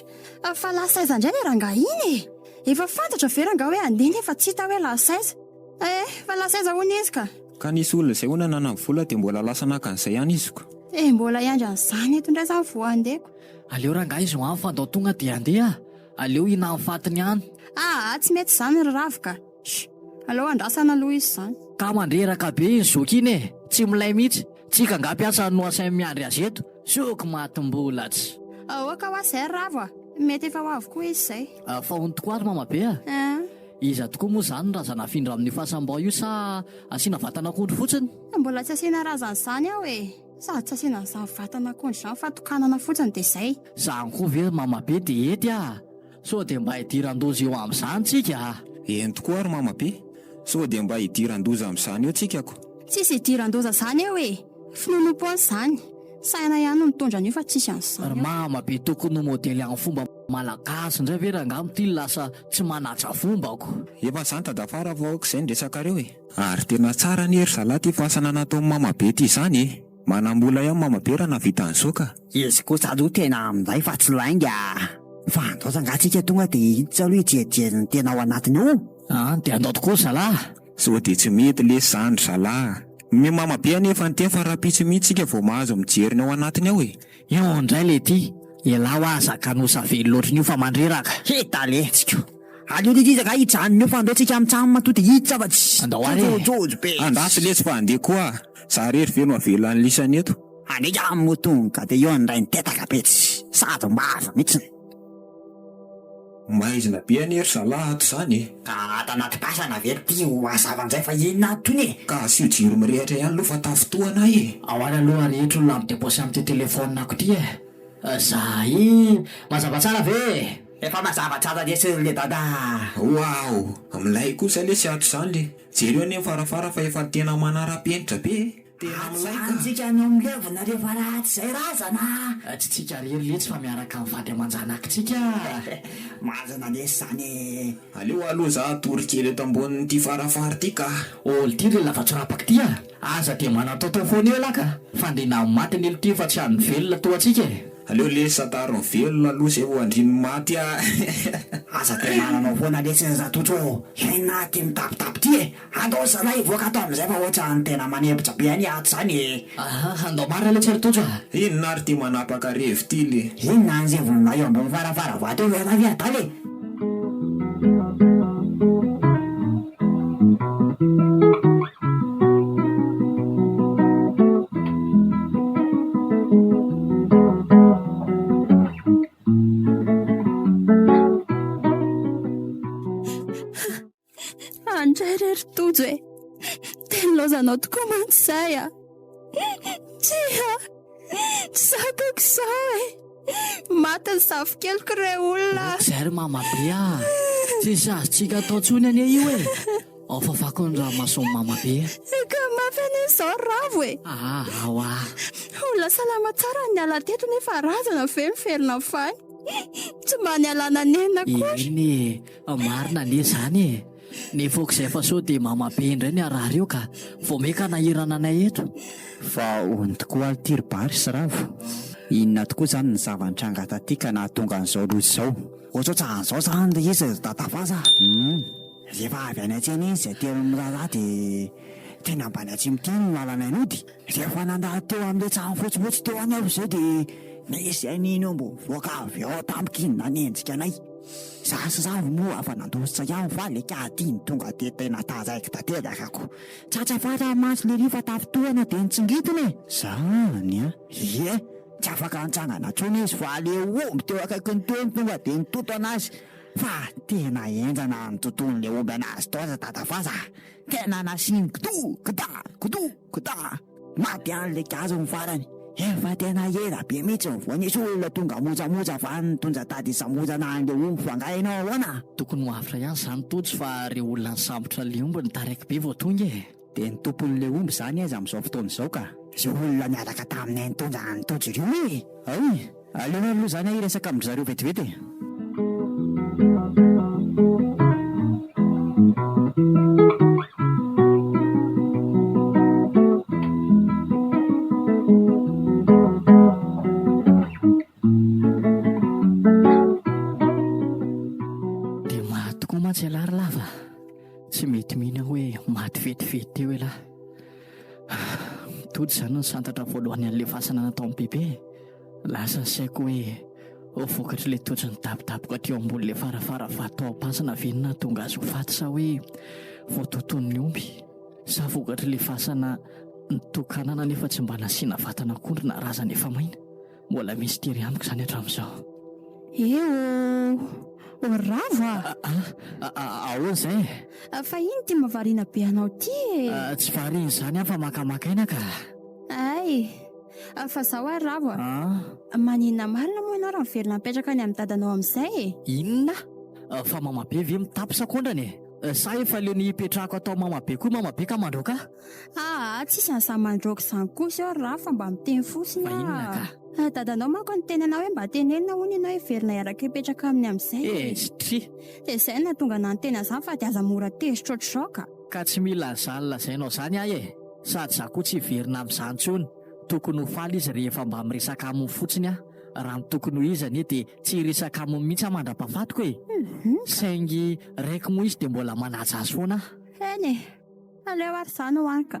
Fa lasa aiza indray ilay rangahy iny e? Efa fantatra ve rangahy hoe handeha nefa tsy hita hoe lasa aiza? Eh! Fa lasa aiza hono izy ka? Ka nisy olona izay hono nanana vola dia mbola lasa naka an'izay ihany izy ko! Eh! Mbola hiandry an'izany eto indray izany vao handeha ko! Aleo rangahy izy ho any fa ndao tonga dia handeha! Aleo hinan'ny fatiny any! Aa! Tsy mety izany ry Ravo ka! Shh! Aleo andrasana aloha izy izany. Ka mandreraka be iny zoky iny e! Tsy milay mihitsy. Tsika angaha mpiasa no asainy miandry azy eto? Zoky matim-bola tsy. Aoka hoa izay ry Ravo a! Mety efa ho avy koa izy izay. Fa hono tokoa ary Mamabe a! Iza tokoa moa izany ny razana afindra amin'io fasam-bao io sa asiana vatan'akondro fotsiny? Mbola tsy asiana razana izany ao e! Sady tsy asiana an'izany vatan'akondro izany fa tokanana fotsiny dia izay. Izany koa ve ry Mamabe dia hety a! Sao dia mba hidiran-doza eo amin'izany tsika a! Eny tokoa ary Mama be, sao dia mba hidiran-doza amin'izany eo tsika ko! Tsisy hidiran-doza izany eo e! Finoanoam-poana izany! Saina ihany no mitondra an'io fa tsisy an'izany Ry eo. Mama be tokony ho modely amin'ny fomba malagasy indray ve rangaha ity lasa tsy manaja fomba ko! Efa izany dadafara fa aoka izay ny resakareo e! Ary tena tsara anie ry zalahy ity fasana nataon'i Mama be ity izany e! Manam-bola ihany Mama be raha nahavita an'izao ka! Izy kosa aloha tena amin'izay fa tsy lainga a! Fa andao angaha tsika tonga dia hiditra aloha hijerijery ny tena ao anatiny ao? An, dia andao tokoa ry zalahy! Sao dia tsy mety lesy izany ry zalahy a! Ny Mama be anefa niteny fa rahampitso mihitsy tsika vao mahazo mijery ny ao anatiny ao e! Io indray le ty, elah hoa aza kanosa velona ohatrin'io fa mandreraka. Hita letsiko. Aleo letsy izy angaha hijanona eo fa andao tsika mitsam to dia hiditra fa tsy Andao ary e. jojojo be. Andraso letsy fa andeha koa. Za rery ve no avelan'ny lisany eto. Andeha ihany moa tonga dia eo indray nitetaka be tsy sady mavo mihitsiny. Maizina be anie ry zalahy ato izany e! Ka ato anaty pasana ve ry ho hazava indray fa inona ato tony e! Ka asio jiro mirehitra ihany aloha fa tafintohana ahy e! Ao ary aloha rehetra olona amin'ny depose amin'ity telephone-ko ity e! Zay! Mazava tsara ve e? Efa mazava tsara lesy ry ledada a! Waouh! Milay kosa lesy ato izany le! Jereo anie ny farafara fa efa tena manara-penitra be e! Tena milay ka! Antsika no milevina rehefa ratsy izay razana a! Tsy tsika rery letsy fa miaraka amin'ny vady aman-janakitsika a! Marina lesy zany e! Aleo aloha za hatory kely eto ambonin'ity farafara ity ka! Ol ty ry lavatsorapaka ty a! Aza dia manataotao foana eo elah ka! Fandriana amin'ny maty anie lty fa tsy an'ny velona toa antsika e! Aleo lesy santaro ny velona aloha zay vao andrian'ny maty a! Aza dia mananao foana lesy ry Ratoto ô! Inona ty mitapitapy ty e! Andao zalahy hivoaka ato amin'izay fa ohatran'ny tena manempotra be anie ato izany e! Aha, andao marina letsy ry Tojo a! Inona ary ty manapaka revy ty le? Inona ny revon'ilay eo ambony farafara vato eo ialahy ve adala e? Andray re ry Tojo e! Dia nilaozanao tokoa mantsy izay a! Tsia! Tsy zakako izao e! Maty ny zafikeliko re olona! Aoka izay ry mama be a! Tsisy azontsika atao intsony anie io e! Ao fafako ny ranomason'i mama be. Ka mafy anie izao ry Ravo e! Aa ao a! Olona salama tsara ny niala teto nefa razana ve miverina faly? Tsy mba nialana nenina akory! Eny e! Marina anie izany e! Nefa aok'izay fa sao dia mama be indray ny harary eo ka! Vao maika hanahirana anay eto. Fa hono tokoa alo ty ry Bary sy Ravo? Inona tokoa izany ny zava-nitranga taty ka nahatonga an'izao loza izao? Ohatrohatran'izao izany ilay izy ry Dadavaza a! Humm. Rehefa avy any an-tsena iny izay telo miraharaha dia teny ambany atsimo teny ny lalanay nody. Rehefa nandalo teo amin'ilay trano fotsifotsy teo any aho izay dia nisy an'iny omby nivoaka avy ao tampoka iny nanenjika anay. Za sy Ravo moa afa nandositra ihany fa le kady iny tonga dia tena taraiky tanteraka ko. Tratra farany mantsy lery fa tafintohana dia nitsingidina e! Zany an! Ie! Tsy afaka nitsangana intsony izy fa le omby teo akaikiny teo no tonga dia nitoto anazy. Fa tena henjana ny tontolon'le omby anazy tao aza dadafaza a! Tena nasiany kdo kda kdo kda! Maty any le gazo ny farany! Efa tena ela be mihitsy vao nisy olona tonga mojamoja fa nitondra tady hisamborana an'le omby fa nga ianao ahoana? Tokony ho avotra ihany zany Tojo fa reo olona nisambotra le omby no taraiky be vao tonga e! Dia ny tompon'le omby zany aiza amin'izao fotoana izao ka? Zay olona niaraka taminay nitondra an'i Tojo ireo e! Hay! Aleo aloha izany aho hiresaka amin-dry zareo vetivety e! Dia maty tokoa mantsy ialahy ry lava. Tsy mety mino aho hoe maty vetivety teo ialahy. Tody izany ny santatra voalohany an'ilay fasana nataon'i Bebe e. Lasa ny saiko hoe vokatr'ilay tojo nidabodaboka teo ambonin'ilay farafara vato tao am-pasana ve no nahatonga azy ho faty sa hoe voatoton'ny omby? Sa vokatr'ilay fasana nitokanana nefa tsy mba nasiana vatana akondro na razana efa maina? Mbola mistery amiko izany hatramin'izao. Eh oh! Oh Ravo a! Ah! Ahoana izay e? Fa ino ity mahavariana be anao ity e? Tsy variana izany aho fa makamaka aina ka! Hay! Fa zao ary Ravo a! Maninona marina moa ianao raha miverina mipetraka any amin'ny dadanao amin'izay e? Inona? Fa mamabe ve mitapy sa kondrany e? Sa efa leo ny hipetrahako atao mamabe koa mamabe ka mandroaka ahy? Aa tsisy an'izany mandroaka izany kosa eo ry Ravo fa mba miteny fotsiny Fa inona ka? aho. Dadanao manko niteny anah hoe mba tenenina hono ianao hiverina hiaraka hipetraka aminy amin'izay e. Eh, stria! Dia izay no nahatonga anah niteny an'izany fa dia aza mora tezitra ohatr'izao ka. Ka tsy mila an'izany lazainao izany aho e! Sady za koa tsy hiverina amin'izany intsony. Tokony ho faly izy rehefa mba miresaka aminy fotsiny aho. Raha ny tokony ho izy anie dia tsy hiresaka aminy mihitsy aho mandra-pahafatiko e! Saingy raiko moa izy dia mbola manaja azy foana aho. Eny e! Aleo ary izany ho any ka!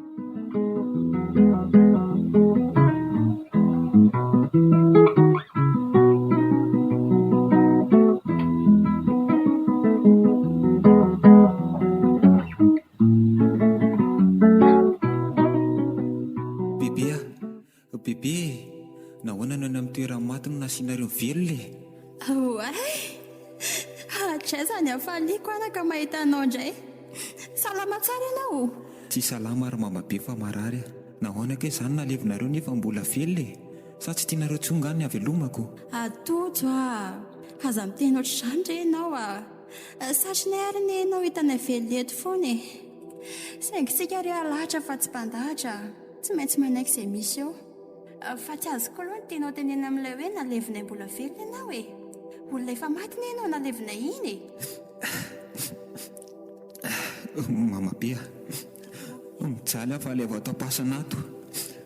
Bebe a! Bebe e! Nahoana no any amin'ny toeran'ny maty no nasianareo velona e? Oay! Hatraiza ny hafaliako anaka mahita anao indray. Salama tsara ianao? Tsy salama ry mamabe fa marary aho. Nahoana kay izany nalevinareo nefa mbola velona e? Sa tsy tianareo intsony nga ny havelomako? Tojo a! Aza miteny ohatr'izany re ianao a! Satrinay ary anie ianao hitanay velona eto foana e! Saingy tsika re alahatra fa tsy mpandahatra a! Tsy maintsy manaiky izay misy eo. Fa tsy azoko aloha ny tianao tenenina amin'ilay hoe nalevinay mbola velona ianao e! Olona efa maty anie ianao nalevinay iny e! Mamabe a! Mijaly aho fa alaivo ato am-pasana ato.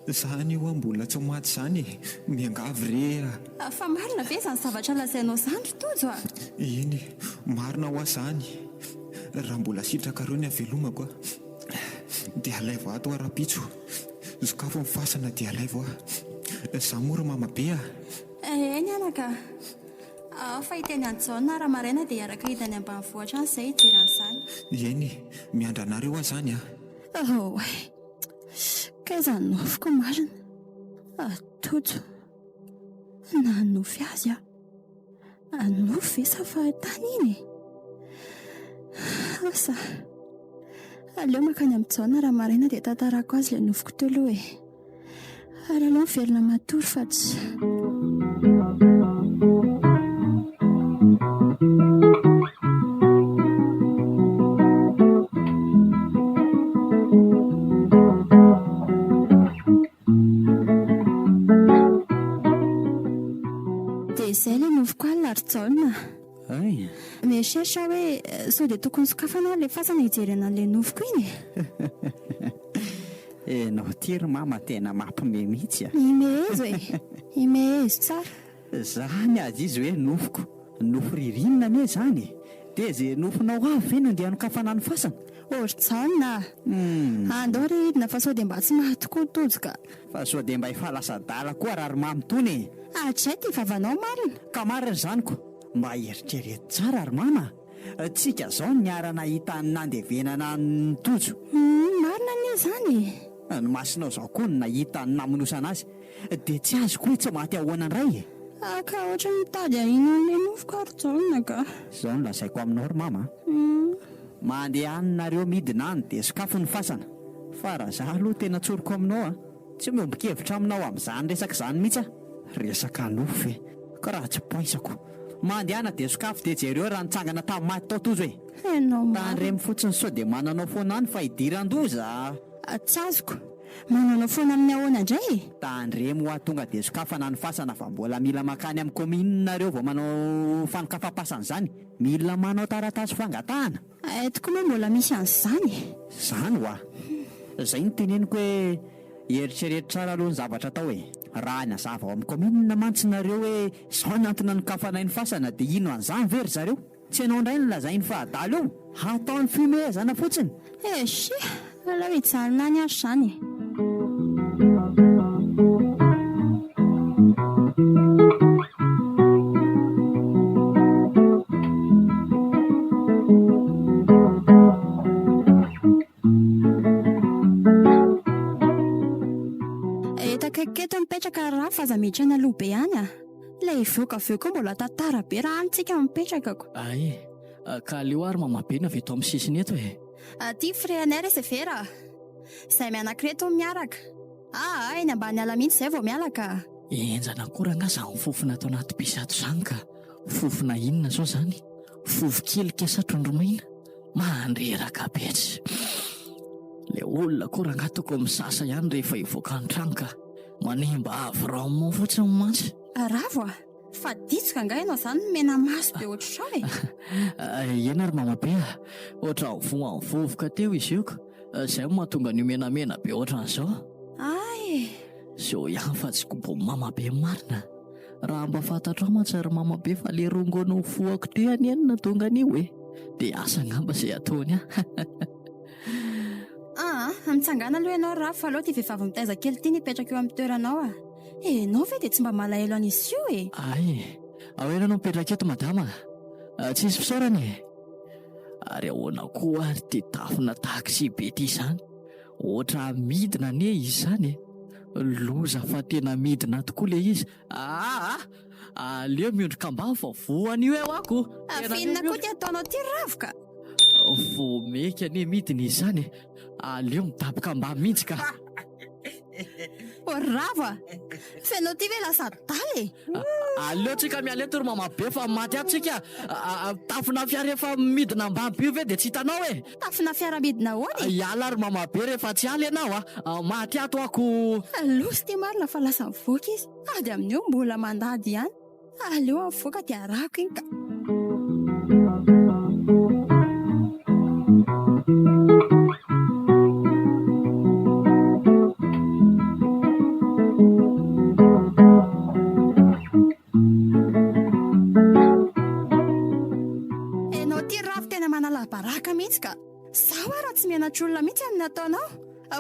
Zany io aho mbola tsy maty zany e! Miangavy re a! Fa marina ve izany zavatra lazainao izany ry Tojo a? Eny e, marina hoa zany. Raha mbola sitrakareo ny havelomako a, dia alaivo ato aho rahampitso. Sokafo ny fasana dia alaivo aho. Za moa ry mamabe a! Eny anaka a! Ao fa hiteny an'i Jaona aho raha maraina dia hiaraka hidina any ambanivohitra any izay hijery an'izany. Eny e, miandry anareo aho izany a! Oay! K'aiza ny nofiko marina? Tojo, nanonofy azy aho. Nofy ve sa fahitana iny e? Asa, aleo mankany amin'i Jaona raha maraina dia tantarako azy ilay nofiko teo aloha e. Ary aleo miverina matory fa tsy. Dia izay ilay nofiko alina ry Jaona. Hay. Mieritreritra aho hoe sao dia tokony sokafana ary ilay fasana hijerena an'ilay nofiko iny e. Enao ty ry mama tena mampime mihitsy a. Imehezo e! Imehezo tsara. Zany aza izy hoe nofiko. Nofy ririnina anie zany e! Dia ze nofinao avy ve no ndeha hanokafana ny fasana? Ô ry Jaona a! Andao re hidina fa sao dia mba tsy maty tokoa Tojo ka! Fa sao dia mba efa lasa adala koa raha ry mamy tony e! Hatrizay ty vavanao marina! Ka marina izany ko! Mba eritrereto tsara ry mama a! Tsika zao niara nahita ny nandevenana an'i Tojo. Humm marina anie izany e! Ny masonao zao koa no nahita ny namonosana azy. Dia tsy azoko hoe tsy maty ahoana indray e! Ah, ka ohatran'ny mitady ahiana an'ilay nofiko aho ry Jaona ka. Izao no lazaiko aminao ry mama a. Mandeha any nareo midina any dia sokafy ny fasana. Fa raha za aloha tena tsoriko aminao a, tsy miombon-kevitra aminao amin'izany resaka izany mihitsy aho. Resaka nofo ve? Ka raha tsy paisako. Mandehana dia sokafy dia jereo raha nitsangana tamin'ny maty tao Tojo e. Hainao marina. Tandremo fotsiny sao dia mananao foana any fa hidiran-doza a. Tsy azoko. Mananao foana amin'ny ahoana indray e? Tandremo hoa tonga dia sokafana ny fasana fa mbola mila mankany amin'ny commune nareo vao manao fanokafam-pasana izany. Mila manao taratasy fangatahana. Hay tokoa moa mbola misy an'izany e! Zany hoa! Zay no teneniko hoe eritrereto tsara aloha ny zavatra atao e! Raha nazava ao amin'ny commune mantsy nareo hoe zao ny antony nanokafanay ny fasana dia hino an'izany ve ry zareo? Tsy ianao indray no lazainy fa adala eo! Hataony fihomehezana fotsiny! Eshi! Aleo hijanona any ary izany e! Eto akaiky eto mipetraka ry Rafa aza miditra any aloha be any a! Ilay hivoaka avy eo koa mbola tantara be raha any tsika mipetraka ko! Ay, ka aleo ary mamabe ny avy eto amin'ny sisiny eto e! Aty frais-nay ry Severa a! Zay mianak'ireto miaraka. Aa, eny ambany ala mihitsy zay vao miala ka! Henjana koa rangaha zany fofona ato anaty bus ato zany ka! Fofona inona zao zany? Fofon-kelika sa trondro maina? Mandreraka be tsy! Le olona koa rangaha tokony misasa ihany rehefa hivoaka ny trano ka! Manimba environnement fotsiny mantsy! Ravo a! Fa ditsoka angaha ianao izany no mena maso be ohatr'izao e? Eny ary mamabe a! Ohatran'ny voan'ny vovoka teo izy io ka! Izay no mahatonga an'io menamena be ohatran'izao. Hay e! Zao ihany fa tsy kobon'i mamabe marina. Raha mba fantatrao mantsy ry mamabe fa le rongony nofohako teo anie no nahatonga an'io e! Dia asa angamba izay ataony ahy. Aa, mitsangàna aloha ianao Rafy fa aleo ity vehivavy mitaiza kely ity no hipetraka eo amin'ny toeranao a! Ianao ve dia tsy mba malahelo an'izy io e? Ay, ahoana ianao mipetraka eto madama? Tsisy fisaorana e! Ary ahoana koa ary ity tafona taxi be ity izany? Ohatra midina anie izy izany e! Loza fa tena midina tokoa ilay izy. Aa! Aleo miondrika ambany fa voan'io eo aho ko! Fa inona koa ity ataonao ity ry Ravoka? Vao meka anie midina izy izany e! Aleo midaboka ambany mihitsy ka! O ry Ravo a! F'enao ity ve lasa adala e? Aleo tsika miala eto ry mama be fa maty ato tsika! Tafona fiara efa midina ambany be io ve dia tsy hitanao e? Tafona fiara midina ahoana e? Hiala ry mama be rehefa tsy hiala ianao a! Maty ato aho ko! Loza ity marina fa lasa mivoaka izy, ady amin'io mbola mandady ihany. Aleo avoaka dia arahako iny ka. Enao ty ravo tena manala baraka mihitsy ka. Zaho ara tsy mianatr'olona mihitsy amin'ny ataonao.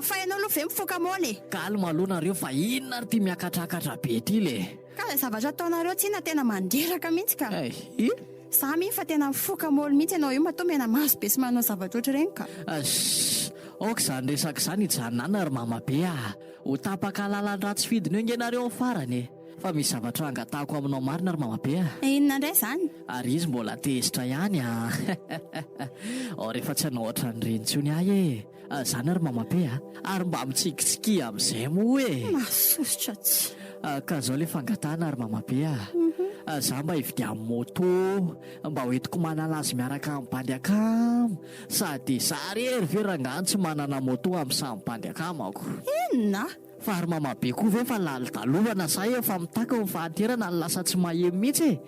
Fa enao aloha ve mifoka moana e? Calme aloha nareo fa inona ary ty miakatrakatra be ty le. Ka ilay zavatra ataonareo tsinona tena mandreraka mihitsy ka. Eeh. Za mino fa tena mifoka môly mihitsy ianao io matoa mena maso be sy manao zavatra ohatr'ireny ka. Ssss. Aoka izany resaka izany hijanonana ry mamabe ah. Ho tapaka lalan-dratsy fidiny eo nge nareo amin'ny farany e. Fa misy zavatra angatahako aminao marina ry mamabe ah. Inona indray izany? Ary izy mbola tezitra ihany ah. Ao rehefa tsy hanao ohatran'ireny intsony ahy e. Zany ry mamabe a! Ary mba mitsikitsikia amin'izay moa e! Mahasosotra tsy. Ka zao le fangatahana ry mamabe a! Za mba hividiano moto, mba ho entiko manala azy miaraka amin'ny bandy akama, sady za rery ve rangaha no tsy manana moto amin'ny samy bandy akamako? Inona? Fa ry mamabe koa ve efa lalodalovana sa efa mitaky ny fahanterana no lasa tsy maheno mihitsy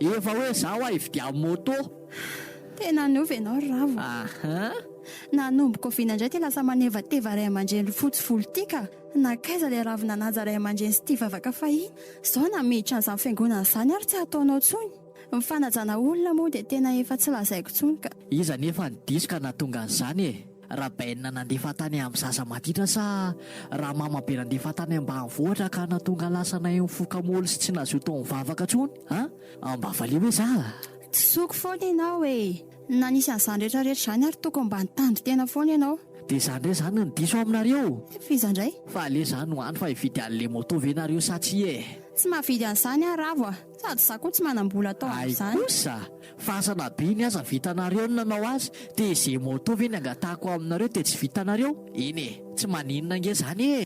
e! Efa hoe za hoa hividiano moto! Tena niova ianao ry Ravo a! Aha! Nanomboka oviana indray ity lasa manevateva ray aman-dreny fotsy volo ity ka! Nankaiza ilay Ravo nanaja ray aman-dreny sy tia vavaka fahiny? Izao na miditra an'izany fiangonana izany ary tsy hataonao intsony! Ny fanajana olona moa dia tena efa tsy lazaiko intsony ka! Iza anefa no diso ka nahatonga an'izany e? Rabainina nandefa tany amin'ny zaza maditra sa Ramama be nandefa tany ambanivohitra ka nahatonga lasa nahay nifoka môly sy tsy nazoto nivavaka intsony an? Mba valio hoe za a! Tsy zoky foana ianao e! Na nisy an'izany rehetra rehetra izany ary tokony mba nitandrin-tena foana ianao. Dia izaho indray izany no diso aminareo? Fa iza indray? Fa aleo izaho no any fa hividy an'ilay moto ve nareo sa tsia e? Tsy mahavidy an'izany aho Ravo a! Sady izaho koa tsy manam-bola atao Hay amin'izany. kosa! Fasana be iny aza vitanareo ny nanao azy dia izay moto ve ny angatahako aminareo dia tsy vitanareo? Eny e! Tsy maninona ange izany e!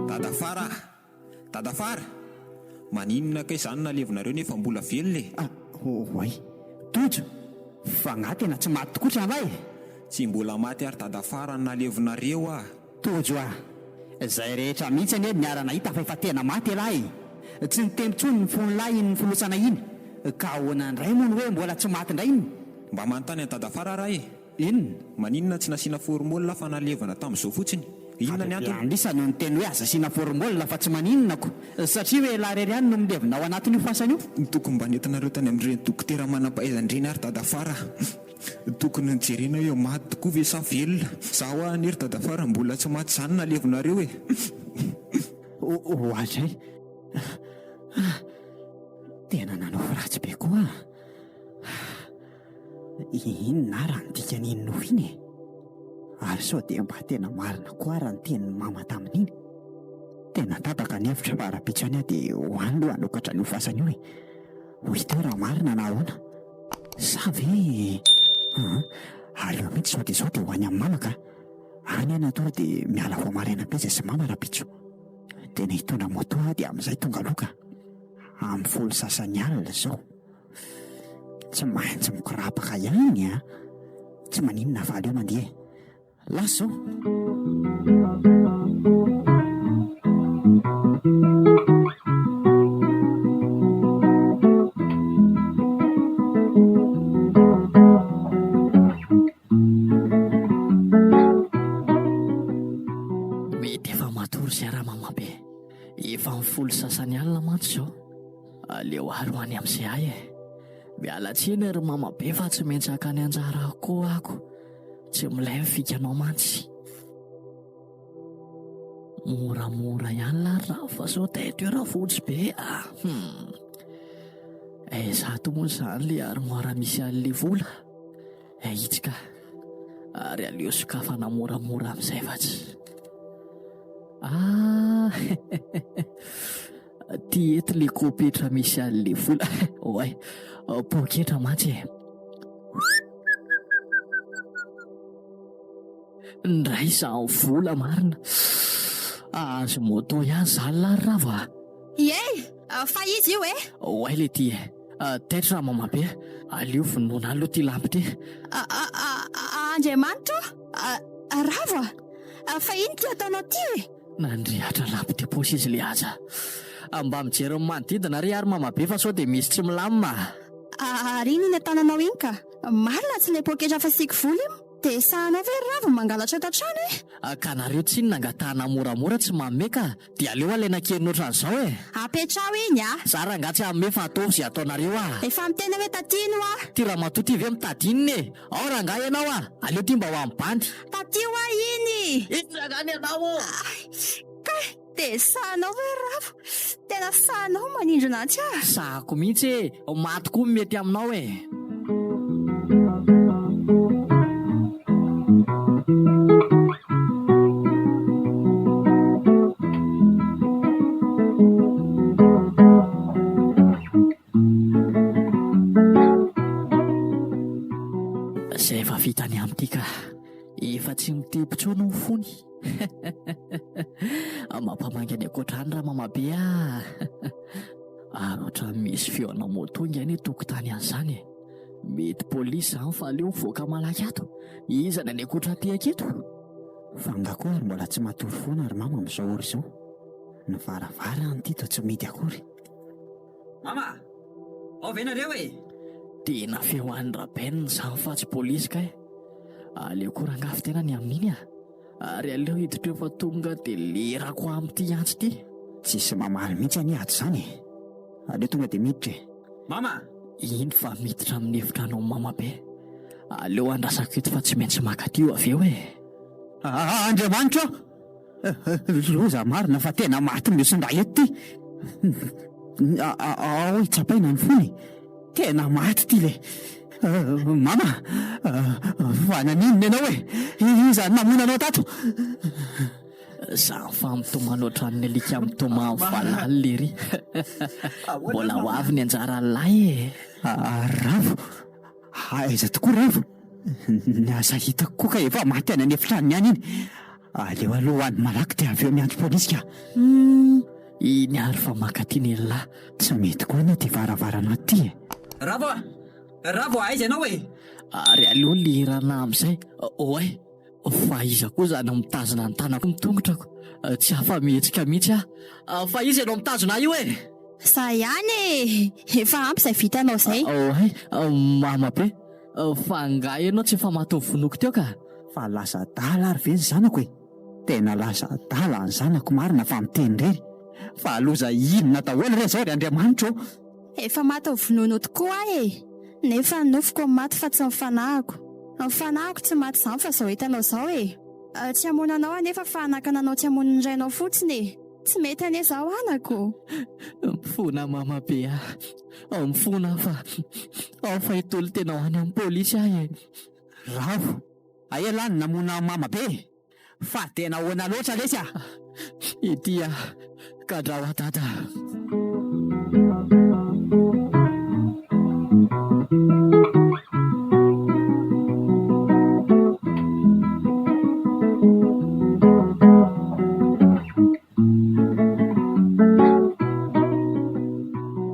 Dadafara a! Dadafara! Maninona kay zany nalevinareo nefa mbola velona e? Ah, oay. Tojo, fa nga tena tsy maty tokoa tralahy e? Tsy mbola maty ary dadafara ny nalevinareo ah! Tojo ah! Izay rehetra mihitsy anie niara-nahita fa efa tena maty ialahy e! Tsy niteny intsony ny fon'lahy iny nifonosana iny, ka ahoana indray moa no hoe mbola tsy maty indray iny? Mba manontany an'i dadafara raha e! Inona? Maninona tsy nasiana formol fa nalevina tamin'izao fotsiny? Inona ny antony? Anlisa no niteny hoe aza asiana formol fa tsy maninona ko! Satria hoe elah irery ihany no milevina ao anatin'io fasana io. Tokony mba nentinareo tany amin'ireny dokotera manam-pahaizana ireny ary dadafara a! Tokony nojerena hoe maty tokoa ve sa velona? Za hoa anie ry dadafara mbola tsy maty izany nalevinareo e! Oadray! Tena nanofy ratsy be koa aho. Inona ara ny dikan'iny nofy iny e? Ary sao dia mba tena marina koa ara ny tenin'i mama tamin'iny? Tena tapaka ny hevitra fa rahampitso ihany aho dia ho any aloha hanokatra an'io fasana io e! Ho hita eo raha marina na ahoana. Sa ve aa aleo mihitsy sao dia izao dia ho any amin'i mama ka! Any aho natory dia miala vao maraina be izay sy mama rahampitso. Tena hitondra moto aho dia amin'izay tonga aloha ka! Amin'ny folo sasany alina izao. Tsy maintsy mikorapaka ihany a! Tsy maninona fa aleo mandeha e! Lasa izao! Mety efa matory izay ramamabe. Efa amin'ny folo sasany alina mantsy izao. Aleo ary ho any amin'izay ahy e. Miala tsiny ry mama be fa tsy maintsy haka ny anjarako koa ako. Tsy milay ny fikanao mantsy. Moramora ihany lah ry Ravo fa sao taitra eo Ravonjy be a. Hum. Aiza ato moa izany le armoire misy an'le vola? Itsy ka. Ary aleo sokafana moramora amin'izay fa tsy. Ah! Ty eto le kopetra misy an'le vola. Oay, poketra mantsy e. Ndray izany vola marina. Ahazo moto ihany zany lah ry Ravo a. Ie, fa iza io e? Oay le ty e. Taitra raha mamabe. Aleo vonoina aloha ty lampy ty. Andriamanitra ô! Ravo a! Fa ino ty ataonao ty e? Nandriatra lampy de paosy izy le aza. Mba mijery ny manodidina re ary mamabe fa sao de misy tsy milamina a. Ary iny iny an-tananao iny ka. Marina tsy le poketra fasiako vola io. De sahanao ve ry Ravo mangalatra ato an-trano e? Ka nareo tsinona angatahana moramora tsy manome ka. Dia aleo alaina kely ohatran'izao e! Apetraho iny a! Za rangaha tsy hanome fa ataovy izay ataonareo a! Efa miteny hoe taty iny hoa! Ty ramatoa ty ve mitady inona e! Ao rangaha ianao a! Aleo ty mba ho amin'ny bandy! Taty hoa iny! Iny rangaha ny anao ô! Kay! Dia sahanao ve ry Ravo? Tena sahanao manindrona antsy a! Sahako mihitsy e! Maty koa mety aminao e! Zay efa vita ny amin'ity ka. Efa tsy mitepo intsony ny fony. Mampamangy any ankoatra any ramamabe ah. Ary ohatran'ny misy feona moto ingahy ny tokotany any izany e. Mety polisy izany fa aleo mivoaka malaky ato. Iza ny any ankoatra aty aketo? Fa nga koa ary mbola tsy matory foana ry mama amin'izao ora izao? Ny varavarana ity toa tsy mihidy akory. Mama! Ao ve nareo e? Tena feo an'i Raben izany fa tsy polisy kay. Aleo koa rangahy fitena ny amin'iny a. Ary aleo hiditra eo fa tonga dia lerako amin'ity antsy ity. Tsisy mamaly mihitsy anie ato izany e! Aleo tonga dia miditra e! Mama! Iny fa miditra amin'ny efitranon'i Mama be. Aleo andrasako eto fa tsy maintsy maka aty io avy eo e. Andriamanitra ô! Loza marina fa tena maty mihosin-dra eto ty. Ao hitsapaina ny fony e. Tena maty ty le. Mama! Fa naninona ianao e? Iza no namono anao tato? Za fa mitomany ohatran'ny alika mitomany valala lery. Mbola ho avy ny anjaran'lahy e. Ravo, aiza tokoa Ravo? Ny asa hitako koa ka efa maty any an'efitranony any iny. Aleo aloha ho any malaky dia avy eo miantso polisy ka. Humm, iny ary fa mankaty nelilahy. Tsy mety koa anie ity varavarana ity e. Ravo a! Ravo a! Aiza ianao e? Ary aleo lirana amin'izay. Oay! Fa iza koa izany mitazona ny tanako ny tongotrako? Tsy afa-mihetsika mihitsy aho. Fa iza ianao mitazona ahy io e? Za ihany e! Efa ampy izay vitanao izay. Oay! Mama be! Fa angaha ianao tsy efa maty novonoiko teo ka? Fa lasa adala ary ve ny zanako e? Tena lasa adala ny zanako marina fa miteny irery. Fa loza inona daholo re izao ry Andriamanitra ô! Efa maty novonoinao tokoa aho e! Nefa ny nofoko no maty fa tsy ny fanahiko. Ny fanahiko tsy maty izany fa izao hitanao izao e! Tsy hamono anao anefa fa hanakana anao tsy hamono ny rainao fotsiny e! Tsy mety anie izao anako! Mifona mama be ah! Mifona aho fa ao fa hitolo-tena ho any amin'ny polisy aho e! Ravo, aia lah ny namono an'i mama be e! Fa dia nahoana loatra lesy ah! Ity ah! Gadrao ah dada!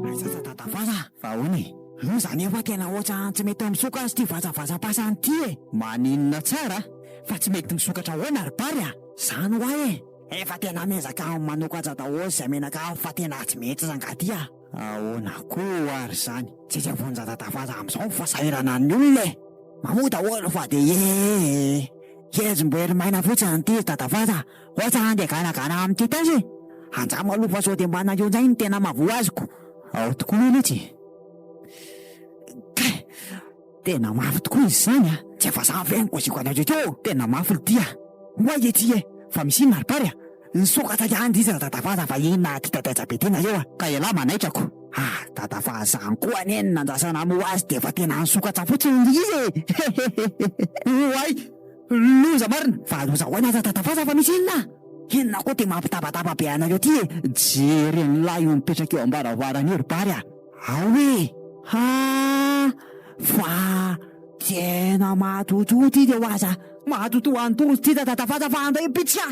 Aiza za dada vaza? Fa ahoana e? Loza anefa tena ohatran'ny tsy mety misoka azy ity vazavazam-pasana ity e! Maninona tsara? Fa tsy mety misokatra ahoana ry Bary a! Zany hoa e! Efa tena miezaka manokatra daholo izay menaka avy fa tena tsy mety rangahy ty a! Ahoana koa ary izany? Tsisy avonja-dadafaza amin'izao ny fahasahiranan'ny olona e! Mamoa daholo fa dia ee! Hejim-boely maina fotsiny ity ry dadafaza a! Ohatsa handeha ganagana amin'ity taiza e! Anjama aloha fa sao dia mba nareo indray no tena mahavoa azoko! Ao tokoa ve letsy e? Kay! Tena mafy tokoa izy izany a! Tsy efa za ve no koziko anareo teo? Tena mafy lty a! Oay ety e! Fa misy inona ry Bary a? Nisokatra ihany izy ra Dadafaza fa inona ty tataitsa be ty nareo a? Ka ialahy manaitrako. Ah! Dadafaza zany koa anie no nandrasana hamoha azy dia efa tena nisokatra fotsiny ry izy e! Hehehehe! Oay! Loza marina! Fa loza ahoana ra Dadafaza fa misy inona? Inona koa ty mampitabataba be anareo ty e? Jeren'lah io mipetraka eo am-baravarana io ry Bary a! Ao e! Ha! Fa tena matotoa ty teo aza! Matotoa an'Tojo ty Dadafata fa andao hipitsika!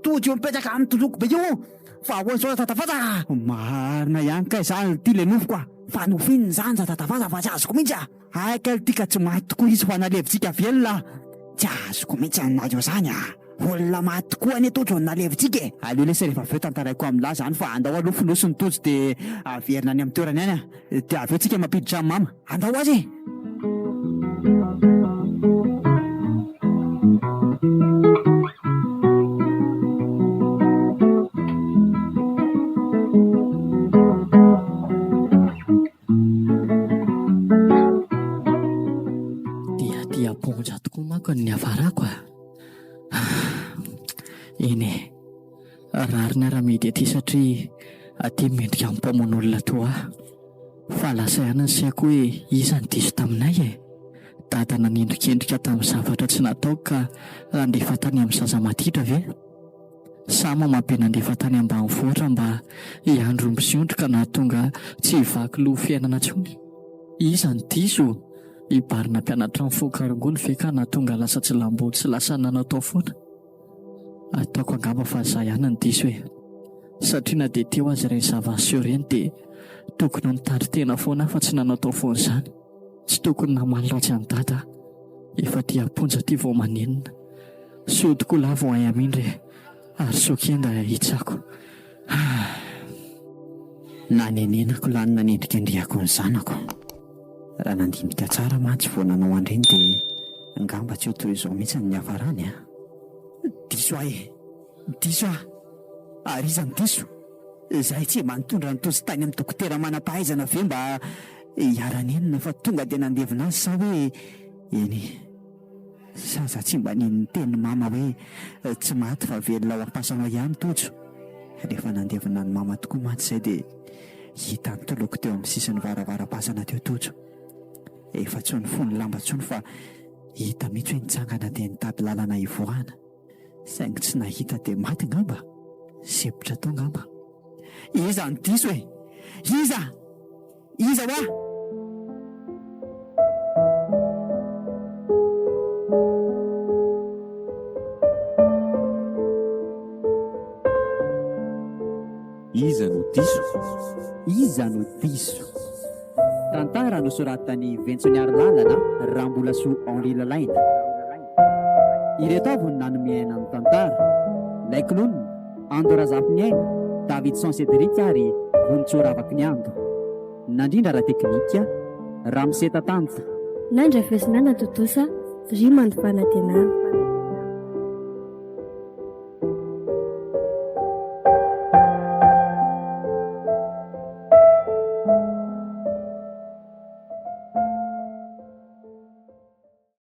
Tojo io mipetraka amin'ny toloko be io! Fa ahoana izao Dadafata a! Marina ihany kay zany ity le nofiko a! Fa nofy inona izany Dadafata fa tsy azoko mihitsy a! Hay kay ity ka tsy maty tokoa izy fa nalevintsika velona a! Tsy azoko mihitsy anareo zany a! Olona maty tokoa anie Tojo no nalevintsika e! Aleo lesy rehefa avy eo tantaraiko amin'lah zany fa andao aloha fonosy ny Tojo dia averina any amin'ny toerany any a! Dia avy eo tsika mampiditra an'i mama. Andao aza e! Dia aty am-ponja tokoa manko ny niafarako a! Eny e, rariny ary amidy aty satria aty mendrika ny mpamono olona toa ahy. Fa lasa ihany ny saiko hoe iza no diso taminay e? Dada nanendrikendrika tamin'ny zavatra tsy nataoko ka nandefa tany amin'ny zaza maditra ve? Sa mamabe nandefa tany ambanivohitra mba hiandry omby sy ondry ka nahatonga tsy hivaky loha fiainana intsony? Iza no diso? I Bary nampianatra nifoka rongony ve ka nahatonga lasa jiolahimboto sy lasa nanaotao foana? Ataoko angamba fa za ihany no diso e! Satria na dia teo aza ireny zava-niseho ireny dia tokony ho nitari-tena foana aho fa tsy nanaotao foana izany. Tsy tokony namaly ratsy an'i Dada aho. Efa aty am-ponja aty vao manenina. Soa tokoa lahy vao hay hamindra e! Ary soa kenda hitsako. Ah! Nanenenako lany nanendrikendrehako ny zanako. Raha nandinika tsara mantsy vao nanao an'ireny dia angamba tsy ho toy izao mihitsy ny niafarany a! Diso aho e! Diso aho! Ary iza no diso? Izahay tsy mba nitondra ny tojo tany amin'ny dokotera manam-pahaizana ve mba hiara-nenina fa tonga dia nandevina azy sa hoe. Eny e. Sa za tsy mba nino ny tenin'i mama hoe tsy maty fa velona ao am-pasana ao ihany Tojo? Rehefa nandevina an'i mama tokoa mantsy izay dia hita nitoloko teo amin'ny sisin'ny varavaram-pasana teo Tojo. Efa tsy nifono lamba intsony fa hita mihitsy hoe nitsangana dia nitady lalana hivoahana. Saingy tsy nahita dia maty angamba? Sempotra tao angamba? Iza no diso e? Iza? Iza hoa? Iza no diso? Iza no diso? Tantara nosoratan'i Ventsoniarilala na Rambolasoa Henri Lalaina. Ireto avy no nanome aina ny tantara, Laiklona, Ando Razafiniaina, Davidson Cédric ary Vonintsoa Ravakiniando. Nandrindra ara-teknika, Ramose Tatanja. Nandrefesina natontosa, Ry Mando Fanantenana.